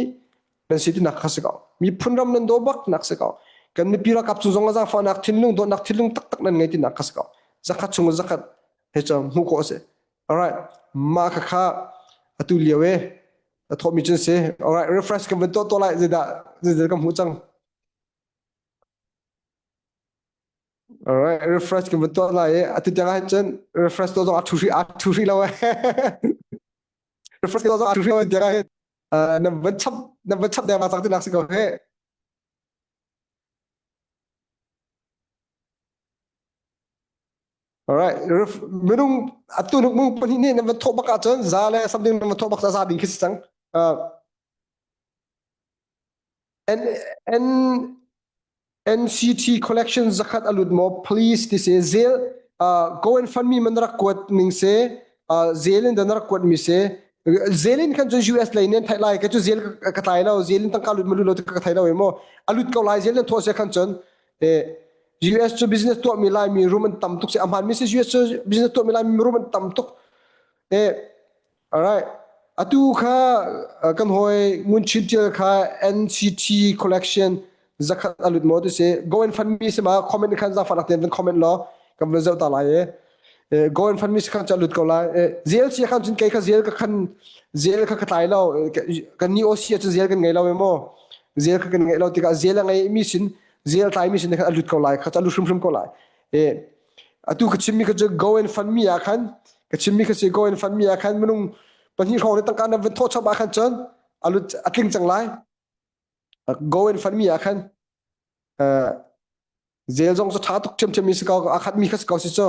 [SPEAKER 1] nan si ti nak kha si ko miphun ram nan daw bak nak si ko kan mipi ralkap chung zong a fa nak thinlung dawtnak thinlung taktak nan ngei ti nak kha si ko zakhat chung zakhat he chang hmu ko se alright ma kha kha atu lio e a thawhmi cun si alright refresh kan van tuah tuah lai zeidah zeidah kan hmuh cang alright refresh kan van tuah lai i atu tiang ah cun refresh tuah zong a thu hri a thu hri lo refresh tuah zong a thu hri lo tiang ah na van chap na van chap deng ma cang ti nak si ko he Alright, minung atu nuk mung pahnih nih nan van thawh bak ahcun za le something nan van thawh bak za ding khi si cang. Uh, N N NCT collection zakhat alut mo please ti se zel uh, go and fund me man rak kuat ning se uh, zel in dan rak kuat mi se zel in khan cun US lei nen thai lai ka cu zel ka tlai lo zel in tangka lut malu lo ka thai lo mo alut ko lai zel in tho se khan cun e US cu business tuahmi Laimi rum an tam tuk si a hmaanmi si US cu business tuahmi Laimi rum an tam tuk e alright atu kha kan hawi Ngun Chin Tial kha NCT collection zakhat alut mo tu si go and fund me si ma comment khan za fanak ten comment lo kan van zau ta lai e go and fund me si khan cha lut ko lai e zel si khan cun kei kha zel ka khan zel kha ka tlai lo kan ni OC cu zel kan ngei lo mo zel kha kan ngei lo tikah zel a ngei mi sin zel tlai mi sin khan a lut ko lai kha a lut hrimhrim ko lai e atu ka chimmi kha cu go and fund me ah khan ka chimmi kha si go and fund me ah khan minung pahnih hrawng le tangka na van thawh chap ah khan cun a lut a tling cang lai go and fund me ah khan zel zong cu tha tuk ṭhiamṭhiam mi si ko a khat mi kha si ko si cu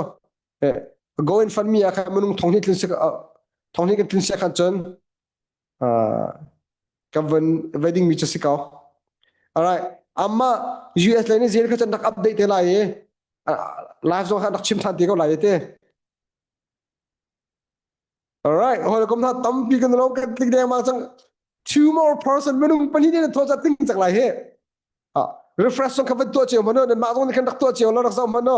[SPEAKER 1] go and fund me ah khan minung thong hnih tlin si thong hnih kan tlin si khan cun kan van vai ding mi cu si ko alright amma US lei nih zel kha cun rak update te lai i live zong kha rak chim than te ko lai te alright hawikom hna tampi kan lo kan tling deng ma cang two more person minung pahnih ne tho cha ting cang lai he refresh zong kha van tuah cio hmano nan mah zong nih khan rak tuah cio lo rak zoh hmano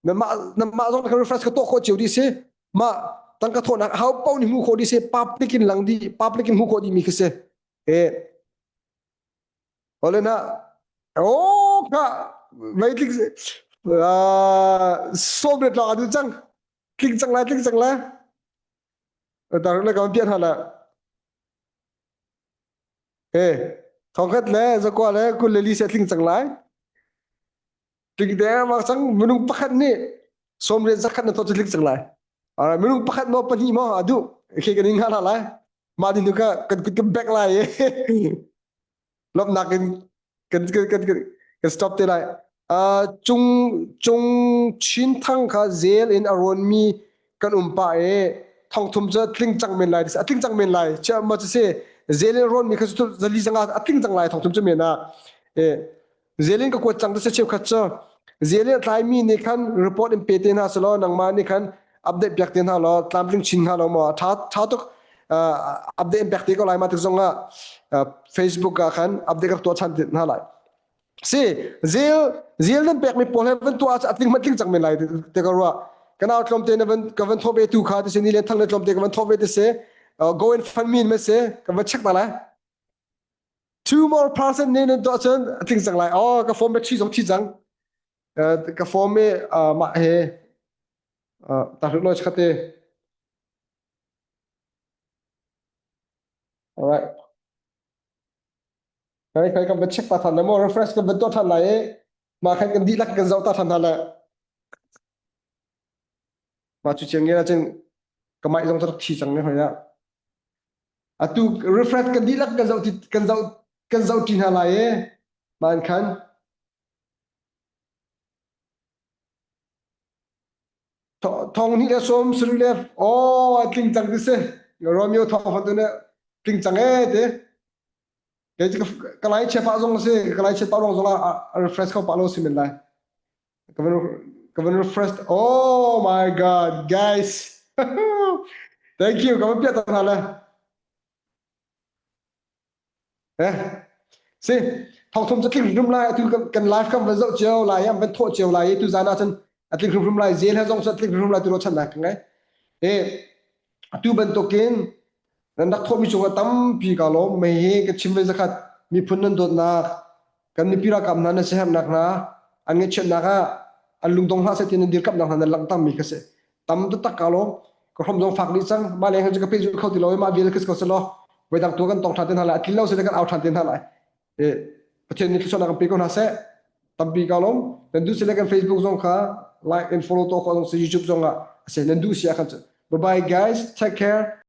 [SPEAKER 1] nan mah nan mah zong khan refresh ka tuah khawh cio dih si mah tangka thawhnak hau paoh nih hmuh khawh dih si public in lang dih public in hmuh khawh dih mi khi si e ole na oh ka vei tling som ret lawng adu cang tling cang lai tling cang lai tar le ka pian hala e thongkhat le zakwa le kul le li se tling cang lai Tling dengmang cang minung pakhat nih. Sawmriat zakhat na thawh cu tling cang lai. Alright, minung pakhat maw pahnih maw a duh. Okay, kan in hngah lai. Mah ni nu ka kan kan back lai i. Lawmhnak in kan kan kan kan stop te lai. Uh, cung cung chin thang kha zel in a rawn mi kan um pa e thong thum cu tling cang men lai a tling cang men lai chia ma chu se zel in rawn mi kha chu zali zanga a tling cang lai thong thum chu men a e Zelin ka kuat cang te cheukhat cu zelin a tlaimi nih khan report in pe te hna selaw nangmah nih khan update piak te hna law tlamtling chin hna lo maw tha tha tuk update in pek te ko lai ma tik zong ah Facebook ah khan update ka tuah chan te hna lai si zel zel nan pek mi pawl he van tuah a tling tling cang men lai te ka ruah kan au tlawm te na van ka van tho ve tu kha te se ni len thang le tlawm te ka van tho ve te se go and fund me me se ka van check ta lai Two more person nih nan tuah cun a tling cang lai. Oh, ka phone battery zong thi cang. Ka phone me mah he ta hluk lo khate. Alright. Kai kai kan va check ta than le mo refresh kan van tuah than lai i mah khan kan dihlak kan zoh ta than hna le mah cu chiang nge cun ka mic zong cu rak thi cang ne hoi ah Atu refresh kan dihlak kan zoh kan zoh kan zoh ṭi hna lai i man khan thong hnih le sawm sarih le oh a tling cang ti si Romeo thong hon tu ne tling cang e ti kei cu ka lai chia pah zong si ka lai chia pah rong zong ah a refresh kho pah lo si men lai ka van ka van refresh oh my god guys thank you ka van piah ta hna le eh si thong thum cu tling hrim lai atu kan live kan van zoh cio lai am van thawh cio lai tu zan ah cun a tling hrim lai zel he zong cu a tling hrim lai tu ro chan nak ngai e atu bantukin nan rak thawhmi cungah tampi ka lawm mei hi ka chim ve zakhat miphun nan dawtnak kan mipi ralkap hna nan siaherhnak hna an ngaihchiatnak ah an lungdong hlah seh ti nan dirkamhnak hna nan langhtermi kha si tam taktak ka lawm ka hrom zong fak dih cang mah leng cu ka pehzulh kho ti lo i mah vial ka si ko selaw voidang tu kan tong ṭhan te hna lai a tlin lo si le kan au ṭhan te hna lai e Pathian nih thluachuahnak kan pe ko hna seh tampi ka lawm nan duh si le kan Facebook zong kha like and follow to ko zong si YouTube zong ah a si nan duh si ah khan bye bye guys take care.